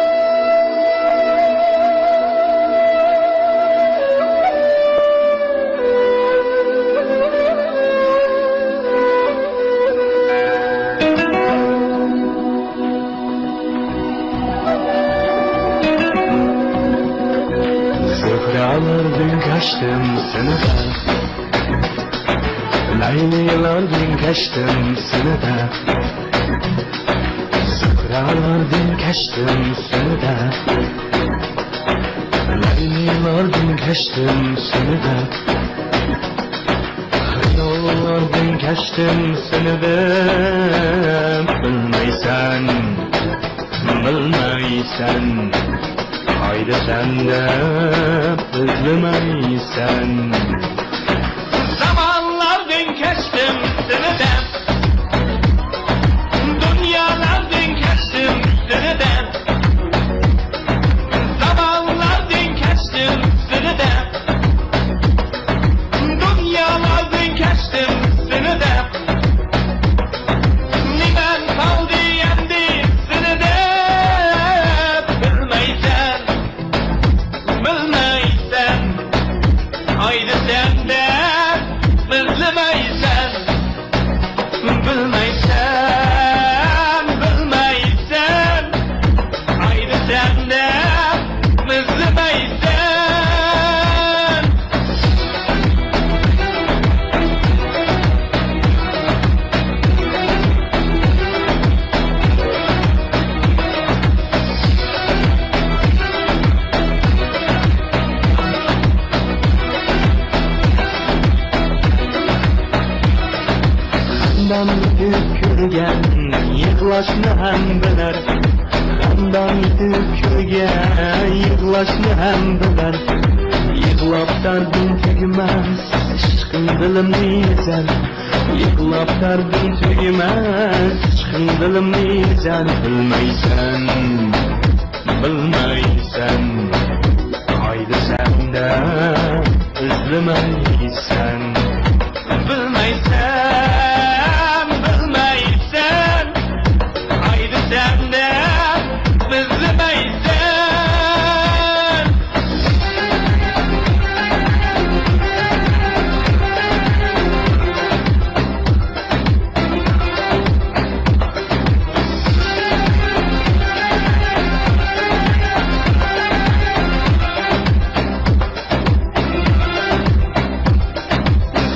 زۆھرەلەردىن كەچتىم سېنى دە، لەيلىلەردىن كەچتىم سېنى دە، زۆھرەلەردىن كەچتىم سېنى دە، لەيلىلەردىن كەچتىم سېنى دە، خىياللاردىن كەچتىم سېنى دە، بىلمەيسەن، بىلمەيسەن، قايدا سەن دەپ ئىزدىمەيسەن. زامانلاردىن كەچتىم سېنى دەپ، دۇنيالاردىن كەچتىم سېنى دەپ، زامانلاردىن كەچتىم سېنى دەپ، دۇنيالاردىن كەچتىم سېنى دەپ، نېمەم قالدى ئەمدى سېنى دەپ، بىلمەيسەن، بىلمەيسەن، قايدا سەن يېتىپ كۆرگەن يىغلاشنى ھەم بىلەر، غەمدان يېتىپ كۆرگەن يىغلاشنى ھەم بىلەر. يىغلاپ تاردىم تۈگىمەس ئىشقىم دىلىمنى سەن، يىغلاپ تاردىم تۈگىمەس ئىشقىم دىلىمنى سەن. بىلمەيسەن، بىلمەيسەن، ھايدىسەمدە ئىزدىمەيسەن. بىلمەيسەن، بىلمەيسەن، ھايدىسەمدە ئىزدىمەيسەن.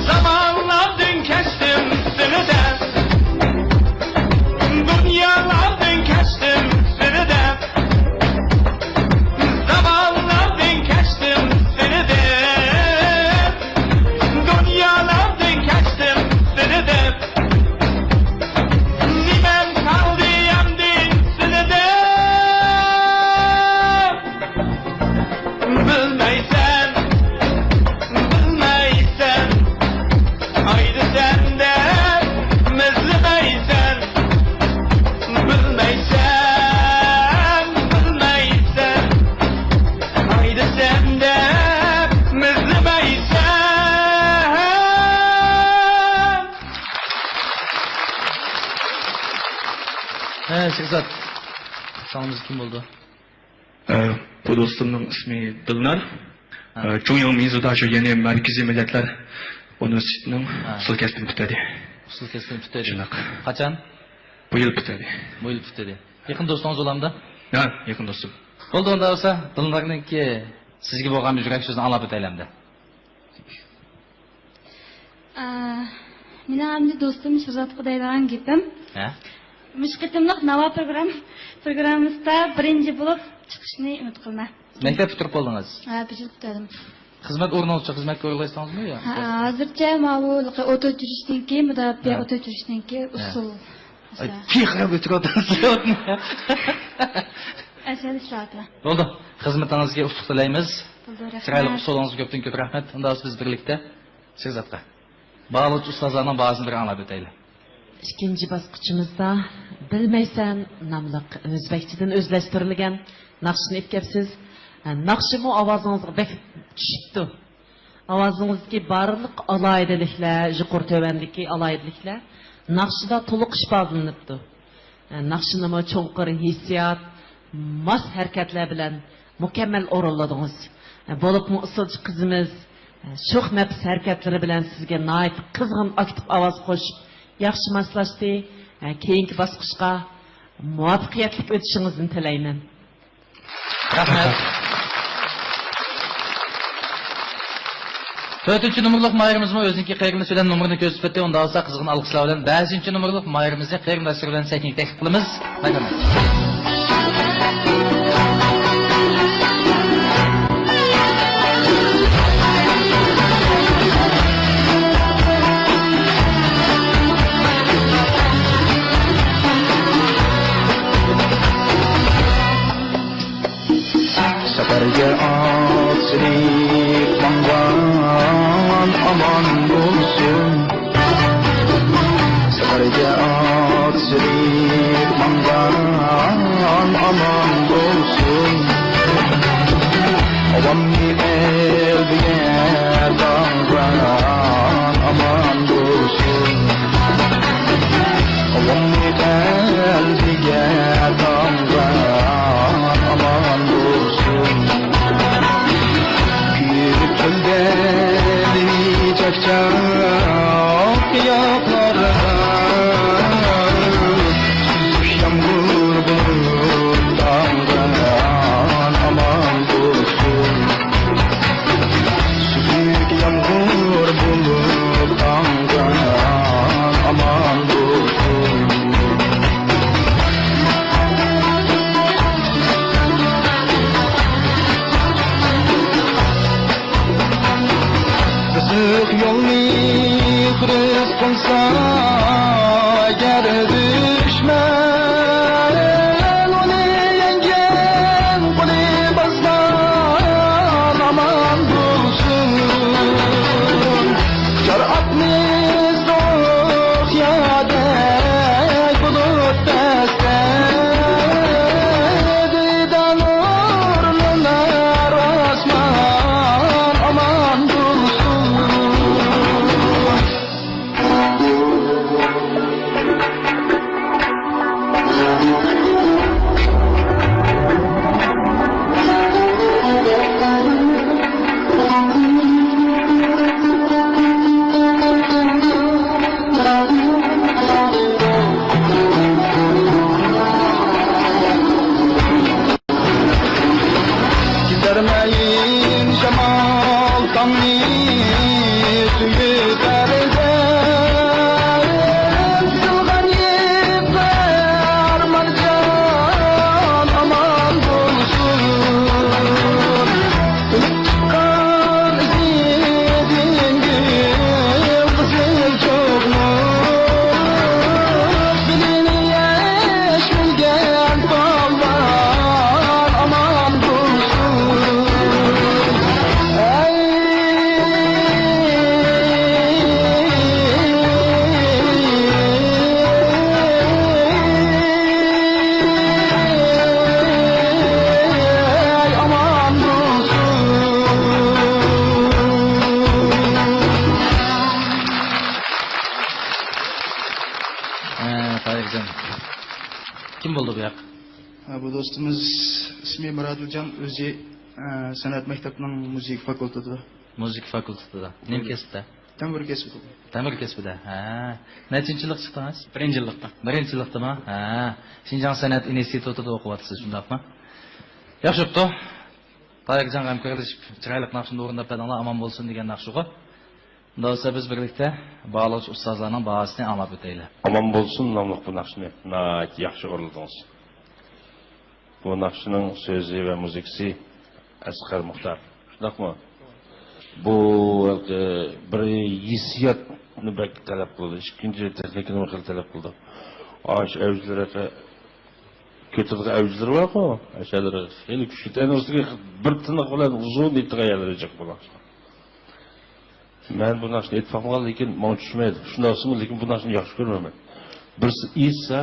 زامانلاردىن كەچتىم سېنى دەپ، دۇنيالاردىن كەچتىم سېنى دەپ، زامانلاردىن كەچتىم سېنى دەپ، دۇنيالاردىن كەچتىم سېنى دەپ. نېمەم قالدى ئەمدى سېنى دەپ؟ بىلمەيسەن، بىلمەيسەن، ھايدىسەمدە ئىزدىمەيسەن. بىلمەيسەن، بىلمەيسەن، ھايدىسەمدە ئىزدىمەيسەن. ھە، شېھزاد. سانىمىز كىم بولدى؟ ئە، بۇ دوستۇمنىڭ ئىسمى دىلنار. ھە. ئە، جۇڭيىڭ مىنزۇدا شۇ يەنى مەركىزىي مىللەتلەر ئۇنىۋېرسىتېتىنىڭ ھە. ئۇسسۇل كەسپىنى پۈتتۈردى. ئۇسسۇل كەسپىنى پۈتتۈردى. شۇنداق. قاچان؟ بۇ يىل پۈتتۈردى. بۇ يىل پۈتتۈردى. يېقىن دوستىڭىز بولامدۇ؟ ھە، يېقىن دوستۇم. بولدى، ئۇنداق بولسا، دىلنارنىڭكى سىزگە بولغان يۈرەك سۆزىنى ئاڭلاپ ئۆتەيلى ئەمدى. ئا، مېنىڭ ئەمدى دوستۇم شىرزاتقا دەيدىغان گېپىم. ھە؟ مۇشۇ قېتىملىق ناۋا پروگرام-، پروگراممىسىدا بىرىنچى بولۇپ چىقىشنى ئۈمىد قىلىمەن. مەكتەپ پۈتتۈرۈپ بولدىڭىز؟ ھە، پۈتتۈرۈپ بولدۇم. خىزمەت ئورنىڭىزچە خىزمەتكە ئورۇنلاشتىڭىزمۇ يا؟ ھە، ھازىرچە ماۋۇ ئوتتۇرا تۈرۈشتىن كېيىن، مۇداپىئە ھە. ئوتتۇرا تۈرۈشتىن كېيىن ھە. ئۇسسۇل. ئاي، تېخىرەپ ئۆتۈۋاتىمىز. ئەسەر ئىشلەۋاتىمەن. بولدى. خىزمىتىڭىزگە ئۇتۇق تىلەيمىز. بولدى، رەھمەت. چىرايلىق ئۇسسۇلىڭىزغا كۆپتىن كۆپ رەھمەت. ئۇنداق بولسا بىز بىرلىكتە شېھزادقا باھالىغۇچى ئۇستازلارنىڭ باھاسىنى بىر ئاڭلاپ ئۆتەيلى. ئىككىنچى باسقۇچىمىزدا بىلمەيسەن ناملىق ئۆزبەكچىدىن ئۆزلەشتۈرۈلگەن ناخشىنى ئېيتىپ كەپسىز. ناخشىمۇ ئاۋازىڭىزغا بەك چۈشۈپتۇ. ئاۋازىڭىزدىكى بارلىق ئالاھىدىلىكلەر، يۇقىرى تۆۋەندىكى ئالاھىدىلىكلەر ناخشىدا تولۇق ئىپادىلىنىپتۇ. ناخشىنىمۇ چوڭقۇر ھېسسىيات، ماس ھەرىكەتلەر بىلەن مۇكەممەل ئورۇنلىدىڭىز. بولۇپمۇ ئۇسسۇلچى قىزىمىز شوخ نەپىس ھەرىكەتلىرى بىلەن سىزگە ناھايىتى قىزغىن، ئاكتىپ ئاۋاز قوشۇپ، ياخشى ماسلاشتى. كېيىنكى باسقۇچقا مۇۋەپپەقىيەتلىك ئۆتۈشىڭىزنى تىلەيمەن. رەھمەت. تۆتىنچى نومۇرلۇق ماھىرىمىزمۇ ئۆزىنىڭكى قېرىندىشى بىلەن نومۇرنى كۆرسىتىپ ئۆتتى. ئۇنداق بولسا قىزغىن ئالقىشلار بىلەن بەشىنچى نومۇرلۇق ماھىرىمىزنى قېرىنداشلىرى بىلەن سەھنىگە تەكلىپ قىلىمىز. مەرھەمەت. سەپەرگە ئات سېلىپ ماڭغان ئامان بولسۇن. سەپەرگە ئات سېلىپ ماڭغان ئامان بولسۇن. ئاۋامنى ئەلگە تاڭغان ئامان بولسۇن. ئاۋامنى ئەلگە تاڭغان ئامان بولسۇن. كۈيلۈك چۆلدە چاقچاق ياپلاردا سۈزۈك يامغۇر بولۇپ تاڭغان ئامان بولسۇن. سۈزۈك يامغۇر بولۇپ تاڭغان ئامان بولسۇن. قىزىق يولنى قۇدرەت قىلسا، بولدى بۇ ياق؟ ھە، بۇ دوستىمىز ئىسمى مۇرادىلجان، ئۆزى، ئە، سەنئەت مەكتەپنىڭ مۇزىكا فاكۇلتېتىدا. مۇزىكا فاكۇلتېتىدا. نېمە كەسىپتە؟ تەمبۇر كەسپىدە. تەمبۇر كەسپىدە. ھە. نەچچىنچى يىللىق چىقتىڭىز؟ بىرىنچى يىللىقتا. بىرىنچى يىللىقتىما؟ ھە. شىنجاڭ سەنئەت ئىنستىتۇتىدا ئوقۇۋاتىسىز، شۇنداقمۇ؟ ياخشى بوپتۇ. تاھىرجان غەمكىرلىشىپ، چىرايلىق ناخشىنى ئورۇنداپ بەردىڭلار، ئامان بولسۇن دېگەن ناخشىغۇ. ئۇنداق بولسا بىز بىرلىكتە بارلىغۇچى ئۇستازلارنىڭ باھاسىنى ئاڭلاپ ئۆتەيلى. ئامان بولسۇن ناملىق بۇ ناخشىنى ناھايىتى ياخشى ئورۇندىڭىز. بۇ ناخشىنىڭ سۆزى ۋە مۇزىكىسى ئەسقەر مۇختار. شۇنداقمۇ؟ بۇ ھېلىقى بىر ھېسسىياتنى بەك تەلەپ قىلىدۇ. ئىككىنچى تېخنىكىنى خېلى تەلەپ قىلىدۇ. ئاشۇ ئەۋجلىرى، كۆتۈرىدىغان ئەۋجلىرى بارغۇ، ئاشۇلىرى خېلى كۈچلۈك. ئەنە ئۈستىگە بىر تىنىق بىلەن ئۇزۇن ئېيتىدىغان يەرلىرى جىق بۇ ناخشىنىڭ. مەن بۇ ناخشىنى ئېيتىپ باقمىغان، لېكىن ماڭا چۈشمەيدۇ. شۇنداقسىمۇ، لېكىن بۇ ناخشىنى ياخشى كۆرىمەن مەن. بىرسى ئېيتسا،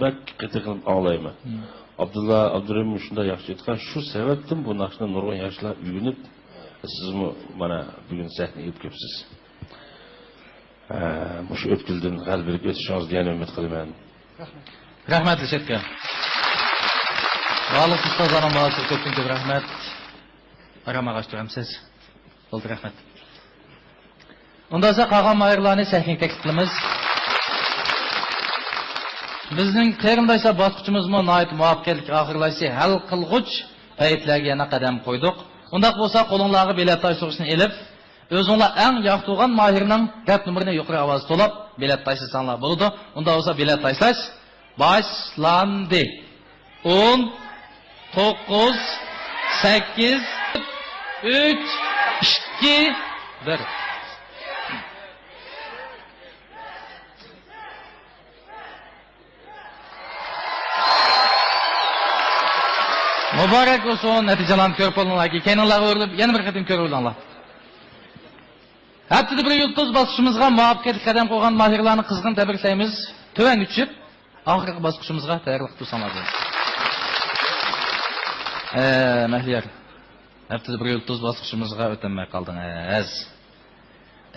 بەك قېتىق قىلىپ ئاڭلايمەن. مم. ئابدۇللا ئابدۇرېھىم شۇنداق ياخشى ئېيتقان، شۇ سەۋەبتىن بۇ ناخشىنى نۇرغۇن ياشلار ئۆگىنىپ، سىزمۇ مانا بۈگۈن سەھنىگە ئېلىپ كېلىپسىز. ھە، مۇشۇ ئۆتكىلىدىن غەلىبىلىك ئۆتۈشىڭىزنى يەنە ئۈمىد قىلىمەن. رەھمەت، لىشەتكە. بارلىق ئۇستازلارنىڭ باھاسىغا كۆپتىن كۆپ رەھمەت. ئارام ئاغاچ تۇرامسىز؟ بولدى، رەھمەت. ئۇنداق بولسا قالغان ماھىرلارنى سەھنىگە تەكلىپ قىلىمىز. بىزنىڭ قېرىنداشلار باسقۇچىمىزمۇ ناھايىتى مۇۋەپپەقىيەتلىك ئاخىرلاشتى. ھەل قىلغۇچ پەيتلەرگە يەنە قەدەم قويدۇق. ئۇنداق بولسا قولۇڭلارغا بېلەت تاپشۇرۇشنى ئېلىپ، ئۆزۈڭلار ئەڭ ياقتۇرغان ماھىرنىڭ رەپ نومۇرىنى يۇقىرى ئاۋازدا توۋلاپ، بېلەت تاشلىساڭلار بولىدۇ. ئۇنداق بولسا بېلەت تاشلاش باشلاندى. ئون، توققۇز، سەككىز، ئۈچ، ئىككى، بىر. مۇبارەك بولسۇن، نەتىجىلەرنى كۆرۈپ بولدۇڭلار. كەينىڭلارغا ئۆرۈلۈپ يەنە بىر قېتىم كۆرۈۋېلىڭلار. ھەپتىدە بىر يۇلتۇز باسقۇچىمىزغا مۇۋەپپەقىيەتلىك قەدەم قويغان ماھىرلارنى قىزغىن تەبرىكلەيمىز. تۆۋەنگە چۈشۈپ، ئاخىرقى باسقۇچىمىزغا تەييارلىق تۇرساڭلار بولىدۇ. ئە، مەھلىيار، ھەپتىدە بىر يۇلتۇز باسقۇچىمىزغا ئۆتەلمەي قالدىڭىز.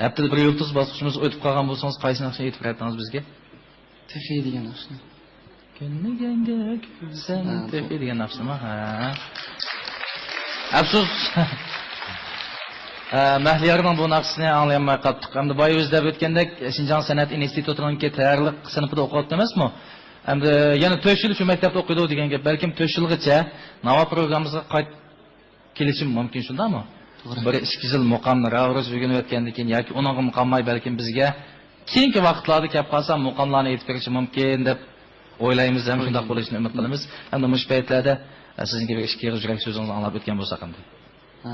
ھەپتىدە بىر يۇلتۇز باسقۇچىمىزغا ئۆتۈپ قالغان بولسىڭىز، قايسى ناخشىنى ئېيتىپ بېرەتتىڭىز بىزگە؟ تېخى دېگەن ناخشىنى. كۈلمىگەنگە كۈلسەم ھە، تېخى دېگەن ناخشىمۇ؟ ھە. ئەپسۇس. ھە، مەھلىيارنىڭ بۇ ناخشىسىنى ئاڭلىيالماي قاپتۇق. ئەمدى بايا ئۆزى دەپ ئۆتكەندەك، شىنجاڭ سەنئەت ئىنستىتۇتىنىڭكى تەييارلىق سىنىپىدا ئوقۇۋاپتۇ ئەمەسمۇ؟ ئەمدى يەنە تۆت يىل شۇ مەكتەپتە ئوقۇيدۇ دېگەن گەپ. بەلكىم تۆت يىلغىچە ناۋا پروگراممىسىغا قايت-، كېلىشىمۇ مۇمكىن، شۇنداقمۇ؟ توغرا. بىر ئىككى يىل مۇقامنى راۋۇرۇز ئۆگىنىۋەتكەندىن كېيىن ياكى ئۇنىڭغىمۇ قالماي، بەلكىم بىزگە كېيىنكى ۋاقىتلاردا كەپ قالسا مۇقاملارنى ئېيتىپ بېرىشى مۇمكىن دەپ ئويلايمىز ھەم شۇنداق بولۇشىنى ئۈمىد قىلىمىز. ئەمدى مۇشۇ پەيتلەردە، ئە، سىزنىڭكى بىر ئىككى ئېغىز يۈرەك سۆزىڭىزنى ئاڭلاپ ئۆتكەن بولساق ئەمدى. ئە،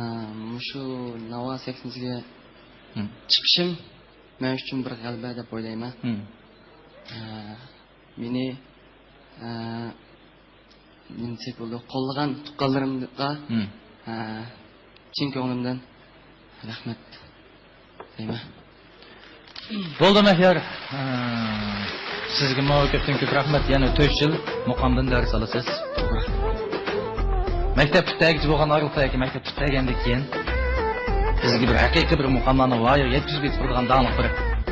مۇشۇ ناۋا سەھنىسىگە ھىم. چىقىشىم مەن ئۈچۈن بىر غەلىبە دەپ ئويلايمەن. ھىم. ئە، مېنى، ئە، نېمە دېسەك بولىدۇ، قوللىغان تۇغقانلىرىمغا، ھىم. ئە، چىن كۆڭلۈمدىن رەھمەت دەيمەن. بولدى مەھلىيار، ئە، سىزگىمۇ كۆپتىن كۆپ رەھمەت، يەنە تۆت يىل مۇقامدىن دەرس ئالىسىز. مەكتەپ پۈتتۈرگۈچى بولغان ئارىلىقتا ياكى مەكتەپ پۈتتۈرگەندىن كېيىن بىزگە بىر ھەقىقىي بىر مۇقاملارنى ۋايىغا يەتكۈزۈپ يېتىپ بېرىدىغان داڭلىق بىر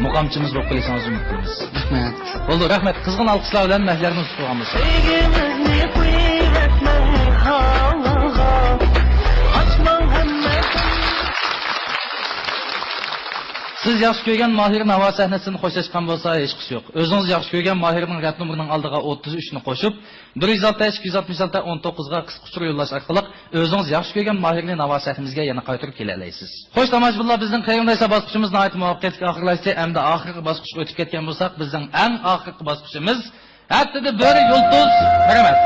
مۇقامچىمىز بولۇپ قېلىشىڭىزنى ئۈمىد قىلىمىز. رەھمەت. بولدى، رەھمەت. قىزغىن ئالقىشلار بىلەن مەھلىيارنى ئۇزىتىپ قويغان بولساق. سۆيگۈمىزنى قويۇۋەتمەي ھاۋاغا، ئاچماڭ ھەممە. سىز ياخشى كۆرگەن ماھىر ناۋا سەھنىسىدىن خوشلاشقان بولسا ھېچقىسى يوق. ئۆزىڭىز ياخشى كۆرگەن ماھىرنىڭ رەپ نومۇرىنىڭ ئالدىغا ئوتتۇز ئۈچنى قوشۇپ، بىر يۈز ئالتە، ئىككى يۈز ئاتمىش ئالتە، ئون توققۇزغا قىسقا ئۇچۇر يوللاش ئارقىلىق ئۆزىڭىز ياخشى كۆرگەن ماھىرنى ناۋا سەھنىمىزگە يەنە قايتۇرۇپ كېلەلەيسىز. خوش تاماشىبىنلار، بىزنىڭ قېرىنداشلار باسقۇچىمىز ناھايىتى مۇۋەپپەقىيەتلىك ئاخىرلاشتى. ئەمدى ئاخىرقى باسقۇچقا ئۆتۈپ كەتكەن بولساق، بىزنىڭ ئەڭ ئاخىرقى باسقۇچىمىز ھەپتىدە بىر يۇلتۇز. رەھمەت.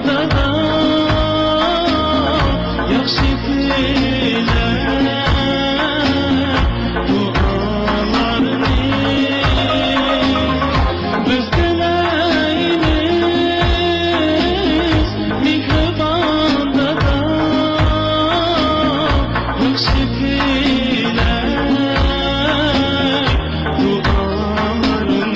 دادا، ياخشى تىلەك، دۇئالارنى بىز تىلەيمىز، مېھرىبان دادا، ياخشى تىلەك، دۇئالارنى.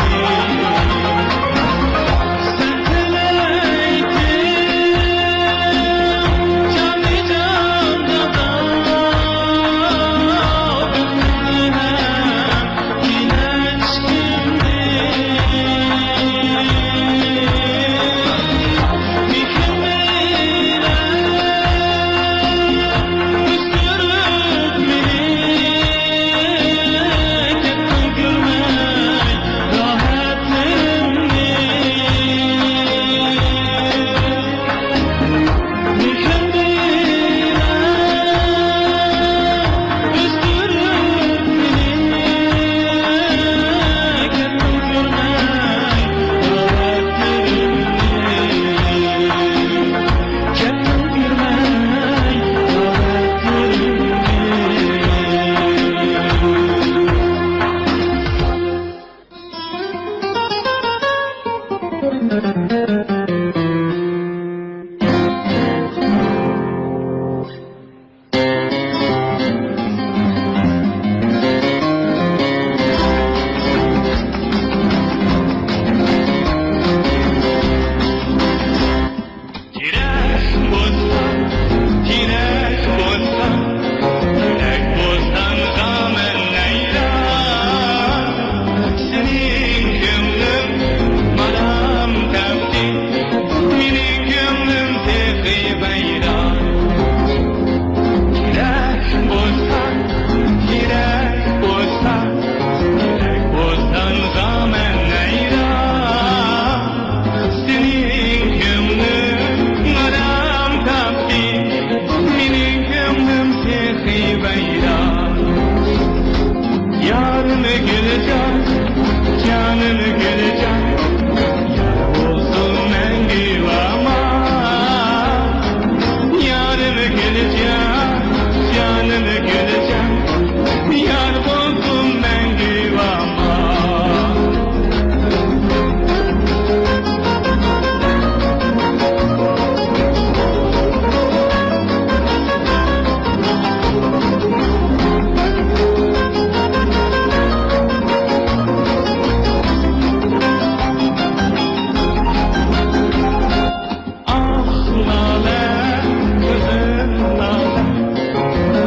تىرەك بولسا، تىرەك بولسا، تىرەك بولساڭغا مەن ھەيران. سېنىڭ كۆڭلۈڭ مارام تاپتى، مېنىڭ كۆڭلۈم تېخى ۋەيران. تىرەك بولسا، تىرەك بولسا، تىرەك بولساڭغا مەن ھەيران. سېنىڭ كۆڭلۈڭ ئارام تاپتى، مېنىڭ كۆڭلۈم تېخى ۋەيران. يارىم گۈلجان، جانىم گۈلجان، يار بولسۇن مەڭگۈ ئامان. يارىم گۈلجان، جانىم گۈلجان، يار بولسۇن مەڭگۈ ئامان. ئاھ، لالە، قىزىل لالە،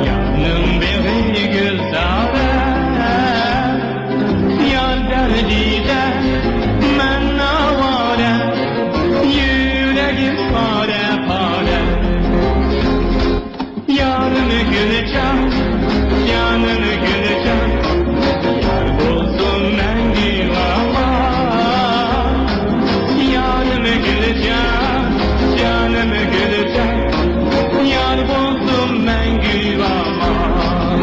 يارنىڭ بېغى گۈلزارە. يار دەردىدە مەن ئاۋارە، يۈرىكىم پارە-پارە. يارىم گۈلجان، جانىم گۈلجان، يار بولسۇن مەڭگۈ ئامان. يارىم گۈلجان، جانىم گۈلجان، يار بولسۇن مەڭگۈ ئامان.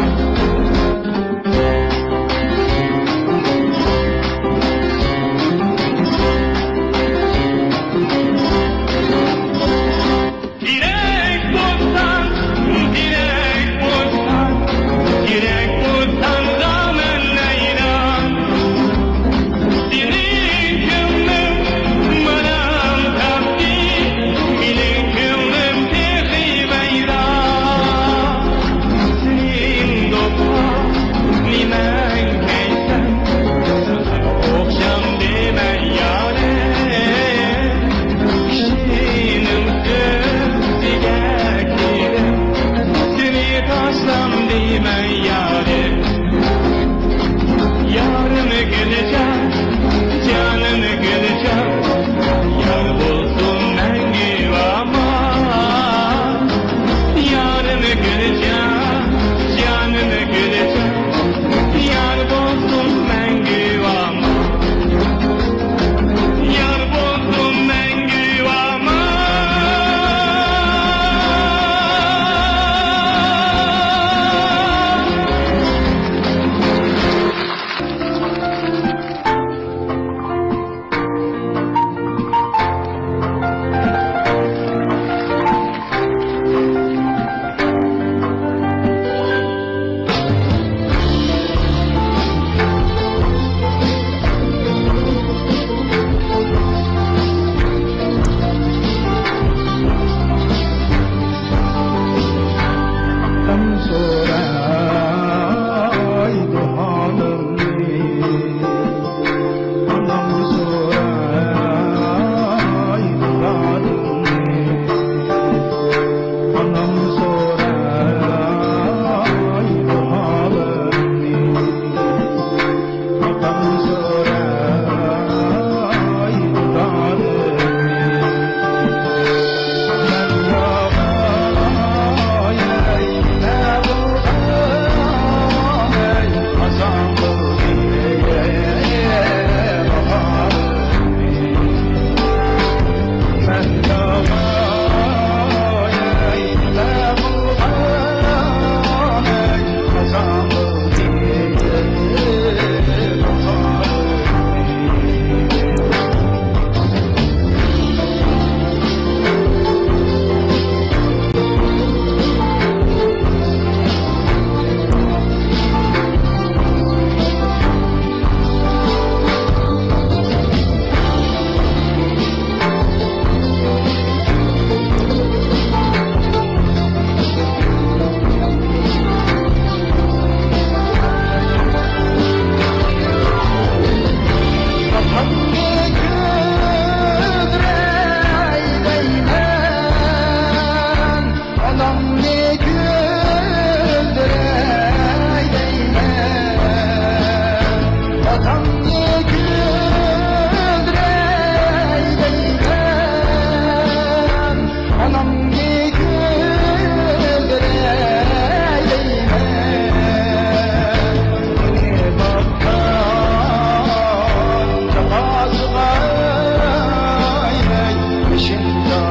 بېشىمدا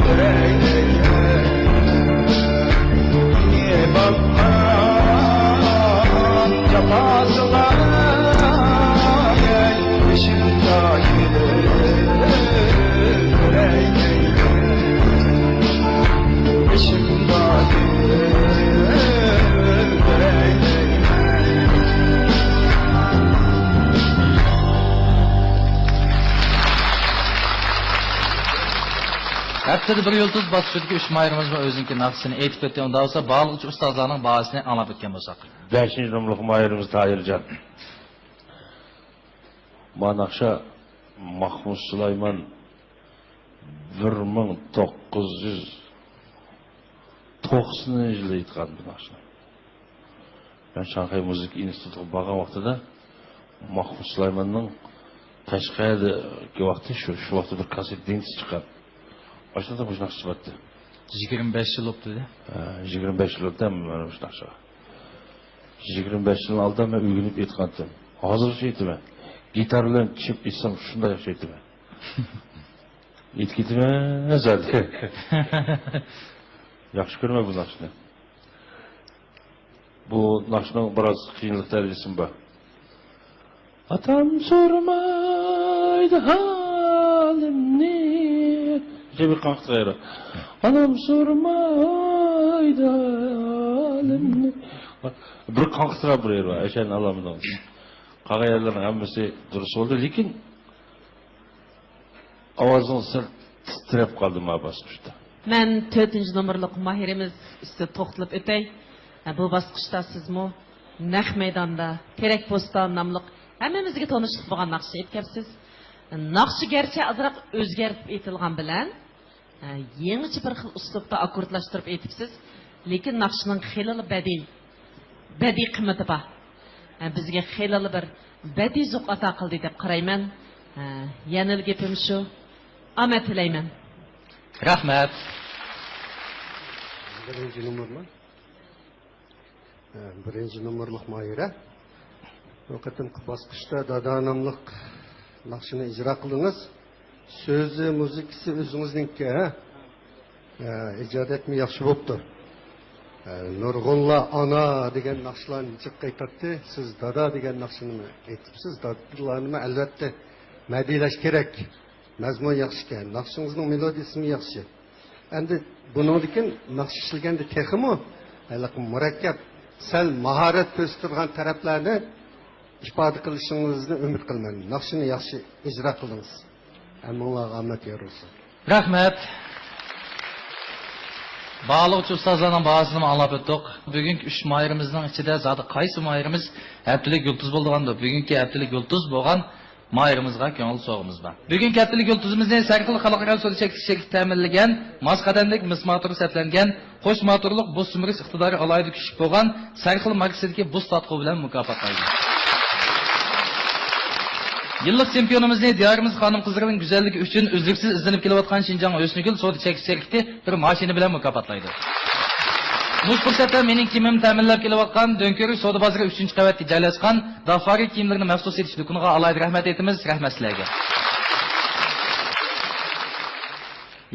يۈرەك باققان جاپاسىغا، بېشىمدا يۈرەك بېشىمدا يۈرەك ھەپتىدە بىر يۇلتۇز باسقۇچىدىكى ئۈچ ماھىرىمىزمۇ ئۆزىنىڭكى ناخشىسىنى ئېيتىپ ئۆتتى. ئۇنداق بولسا، باھالىغۇچى ئۇستازلارنىڭ باھاسىنى ئاڭلاپ ئۆتكەن بولساق. بەشىنچى نومۇرلۇق ماھىرىمىز تاھىرجان. ما ناخشا ماخمۇت سۇلايمان بىر مىڭ توققۇز يۈز توقسىنىنچى يىلى ئېيتقان بۇ ناخشىنى. مەن شاڭخەي مۇزىكا ئىنستىتۇتىغا بارغان ۋاقتىدا ماخمۇت سۇلايماننىڭ قەشقەردىكى ۋاقتى شۇ، شۇ ۋاقىتتا بىر كاسسېت دىنسى چىققان. ئاشۇندا مۇشۇ ناخشا چىقاتتى. يىگىرمە بەش يىل بوپتۇ-دە. ھە، يىگىرمە بەش يىل بوپتۇ مانا مۇشۇ ناخشىغا. يىگىرمە بەش يىلنىڭ ئالدىدا مەن ئۆگىنىپ ئېيتقانتىم. ھازىرغىچە ئېيتىمەن. گىتار بىلەن چېلىپ ئېيتسام شۇنداق ياخشى ئېيتىمەن. ئېيتىپ كېتىمەن زادى. ياخشى كۆرىمەن بۇ ناخشىنى. بۇ ناخشىنىڭ بىراز قىيىنلىق دەرىجىسىمۇ بار. ئاتام سورىمايدۇ ھالىمنى. شۇ بىر قاقىتىغا يېرى. ئانام سورىمايدۇ ھالىمنى. بىر قاقىتىغا بىر يېرى بار. ئەشەنى ئالامدىڭ. قالغان يەرلەرنىڭ ھەممىسى دۇرۇس بولدى، لېكىن ئاۋازىڭىز سەل تىترەپ قالدى ما باسقۇچتا. مەن تۆتىنچى نومۇرلۇق ماھىرىمىز ئۈستىدە توختىلىپ ئۆتەي. بۇ باسقۇچتا سىزمۇ نەق مەيداندا تېرەك بوستان ناملىق ھەممىمىزگە تونۇشلۇق بولغان ناخشىنى ئېيتىپ كەپسىز. ناخشا گەرچە ئازراق ئۆزگەرتىپ ئېيتىلغان بىلەن، ھە، يېڭىچە بىر خىل ئۇسلۇبتا ئاككوردلاشتۇرۇپ ئېيتىپسىز، لېكىن ناخشىنىڭ خېلىلا بەدىئىي، بەدىئىي قىممىتى بار. ھە، بىزگە خېلىلا بىر بەدىئىي زوق ئاتا قىلدى دەپ قارايمەن. ھە، يەنىلا گېپىم شۇ، ئامەت تىلەيمەن. رەھمەت. بىرىنچى نومۇرلۇق. بىرىنچى نومۇرلۇق ماھىرە. بۇ قېتىمقى باسقۇچتا دادا ناملىق ناخشىنى ئىجرا قىلدىڭىز. سۆزى، مۇزىكىسى ئۆزىڭىزنىڭكى، ھە؟ ھە، ئىجادىيەتمۇ ياخشى بوپتۇ. ھە، نۇرغۇنلار ئانا دېگەن ناخشىلارنى جىق ئېيتاتتى. سىز دادا دېگەن ناخشىنىمۇ ئېيتىپسىز. دادىلارنىمۇ ئەلۋەتتە مەدھىيەلەش كېرەك. مەزمۇن ياخشىكەن، ناخشىڭىزنىڭ مېلودىيىسىمۇ ياخشى. ئەمدى بۇنىڭدىن كېيىن ناخشا ئىشلىگەندە تېخىمۇ ھېلىقى مۇرەككەپ، سەل ماھارەت كۆرسىتىدىغان تەرەپلەرنى ئىپادە قىلىشىڭىزنى ئۈمىد قىلىمەن. ناخشىنى ياخشى ئىجرا قىلدىڭىز. ھەممىڭلارغا ئامەت يار بولسۇن. رەھمەت. باھالىغۇچى ئۇستازلارنىڭ باھاسىنىمۇ ئاڭلاپ ئۆتتۇق. بۈگۈنكى ئۈچ ماھىرىمىزنىڭ ئىچىدە زادى قايسى ماھىرىمىز ھەپتىلىك يۇلتۇز بولىدىغاندۇ؟ بۈگۈنكى ھەپتىلىك يۇلتۇز بولغان ماھىرىمىزغا كۆڭۈل سوۋغىمىز بار. بۈگۈنكى ھەپتىلىك يۇلتۇزىمىزنى سەرخىل خەلقئارا سودا چەكلىك شىركىتى تەمىنلىگەن، ماس قەدەملىك، مىس ماتور سەپلەنگەن، قوش ماتورلۇق بۇس سۈمۈرۈش ئىقتىدارى ئالاھىدە كۈچلۈك بولغان سەرخىل ماركىسىدىكى بۇس تارتقۇ بىلەن مۇكاپاتلايمىز. يىللىق چېمپىيونىمىزنى دىيارىمىز خانىم-قىزلىرىنىڭ گۈزەللىكى ئۈچۈن ئۈزلۈكسىز ئىزدىنىپ كېلىۋاتقان شىنجاڭ ھۆسنىگۈل سودا چەكلىك شىركىتى بىر ماشىنا بىلەن مۇكاپاتلايدۇ. مۇشۇ پۇرسەتتە مېنىڭ كىيىمىمنى تەمىنلەپ كېلىۋاتقان دۆڭكۆۋرۈك سودا بازىرى ئۈچىنچى قەۋەتتە جايلاشقان دافارى كىيىملىرىنى مەخسۇس سېتىش دۇكىنىغا ئالاھىدە رەھمەت ئېيتىمىز، رەھمەت سىلەرگە.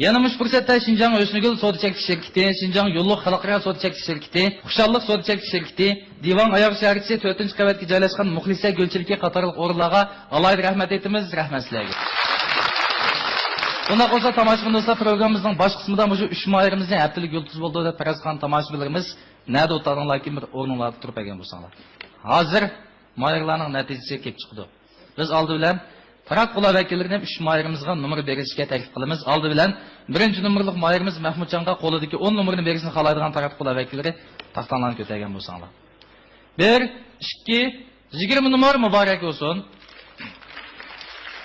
يەنە مۇشۇ پۇرسەتتە شىنجاڭ ھۆسنىگۈل سودا چەكلىك شىركىتى، شىنجاڭ يوللۇق خەلقئارا سودا چەكلىك شىركىتى، خۇشاللىق سودا چەكلىك شىركىتى، دىۋاڭ ئاياغ شەھەرچىسى تۆتىنچى قەۋەتكە جايلاشقان مۇخلىسە گۈلچىلىكى قاتارلىق ئورۇنلارغا ئالاھىدە رەھمەت ئېيتىمىز، رەھمەت سىلەرگە. ئۇنداق بولسا، تاماشىبىن دوستلار، پروگراممىمىزنىڭ باش قىسمىدا مۇشۇ ئۈچ ماھىرىمىزنى ھەپتىلىك يۇلتۇز بولدى دەپ پەرەز قىلغان تاماشىبىنلىرىمىز نەدە ئولتۇرغانلاركىن، بىر ئورنۇڭلاردا تۇرۇپ بەرگەن بولساڭلار. ھازىر ماھىرلارنىڭ نەتىجىسى كېلىپ چىقىدۇ. بىز ئالدى بىلەن پارات قۇلا ۋەكىللىرىنى ئۈچ ماھىرىمىزغا نومۇر بېرىشكە تەكلىپ قىلىمىز. ئالدى بىلەن بىرىنچى نومۇرلۇق ماھىرىمىز مەھمۇتجانغا قولىدىكى ئون نومۇرنى بېرىشنى خالايدىغان پارات قۇلا ۋەكىللىرى تاختاڭلارنى كۆتەرگەن بولساڭلار. بىر، ئىككى، يىگىرمە نومۇر مۇبارەك بولسۇن.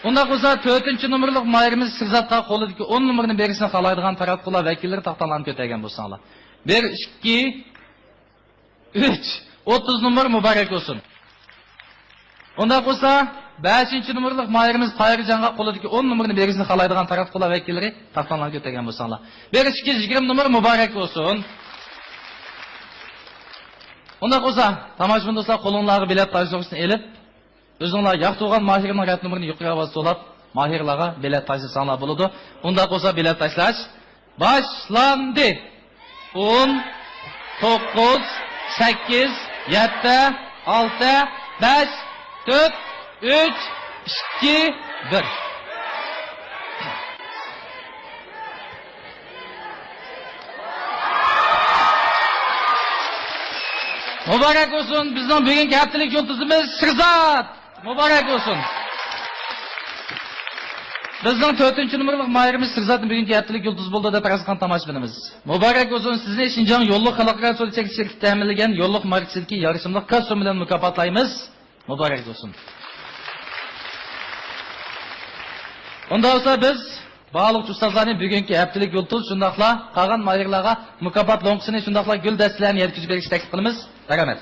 ئۇنداق بولسا، تۆتىنچى نومۇرلۇق ماھىرىمىز شىرزاتقا قولىدىكى ئون نومۇرنى بېرىشنى خالايدىغان پارات قۇلا ۋەكىللىرى تاختاڭلارنى كۆتەرگەن بولساڭلار. بىر، ئىككى، ئۈچ، ئوتتۇز نومۇر مۇبارەك بولسۇن. ئۇنداق بولسا، بەشىنچى نومۇرلۇق ماھىرىمىز تاھىرجانغا قولىدىكى ئون نومۇرنى بېرىشنى خالايدىغان پارات قۇلا ۋەكىللىرى تاختاڭلارنى كۆتەرگەن بولساڭلار. بىر، ئىككى، يىگىرمە نومۇر مۇبارەك بولسۇن. ئۇنداق بولسا، تاماشىبىن دوستلار، قولۇڭلارغا بېلەت تاپشۇرغۇچنى ئېلىپ، ئۆزۈڭلار ياقتۇرغان ماھىرنىڭ رەت نومۇرىنى يۇقىرى ئاۋازدا توۋلاپ، ماھىرلارغا بېلەت تاشلىساڭلار بولىدۇ. ئۇنداق بولسا بېلەت تاشلاش باشلاندى. ئون، توققۇز، سەككىز، يەتتە، ئالتە، بەش، تۆت، ئۈچ، ئىككى، بىر. مۇبارەك بولسۇن، بىزنىڭ بۈگۈنكى ھەپتىلىك يۇلتۇزىمىز شىرزات. مۇبارەك بولسۇن. بىزنىڭ تۆتىنچى نومۇرلۇق ماھىرىمىز شىرزاتنى بۈگۈنكى ھەپتىلىك يۇلتۇز بولدى دەپ پەرەز قىلغان تاماشىبىنىمىز. مۇبارەك بولسۇن، سىزنى شىنجاڭ يوللۇق خەلقئارا سودا چەكلىك شىركىتى تەمىنلىگەن يوللۇق ماركىسىدىكى يارىشىملىق كاستيۇم بىلەن مۇكاپاتلايمىز. مۇبارەك بولسۇن. ئۇنداق بولسا بىز باھالىغۇچى ئۇستازلارنى بۈگۈنكى ھەپتىلىك يۇلتۇز شۇنداقلا قالغان ماھىرلارغا مۇكاپات لوڭقىسىنى شۇنداقلا گۈل دەستىلەرنى يەتكۈزۈپ بېرىشنى تەكلىپ قىلىمىز. مەرھەمەت.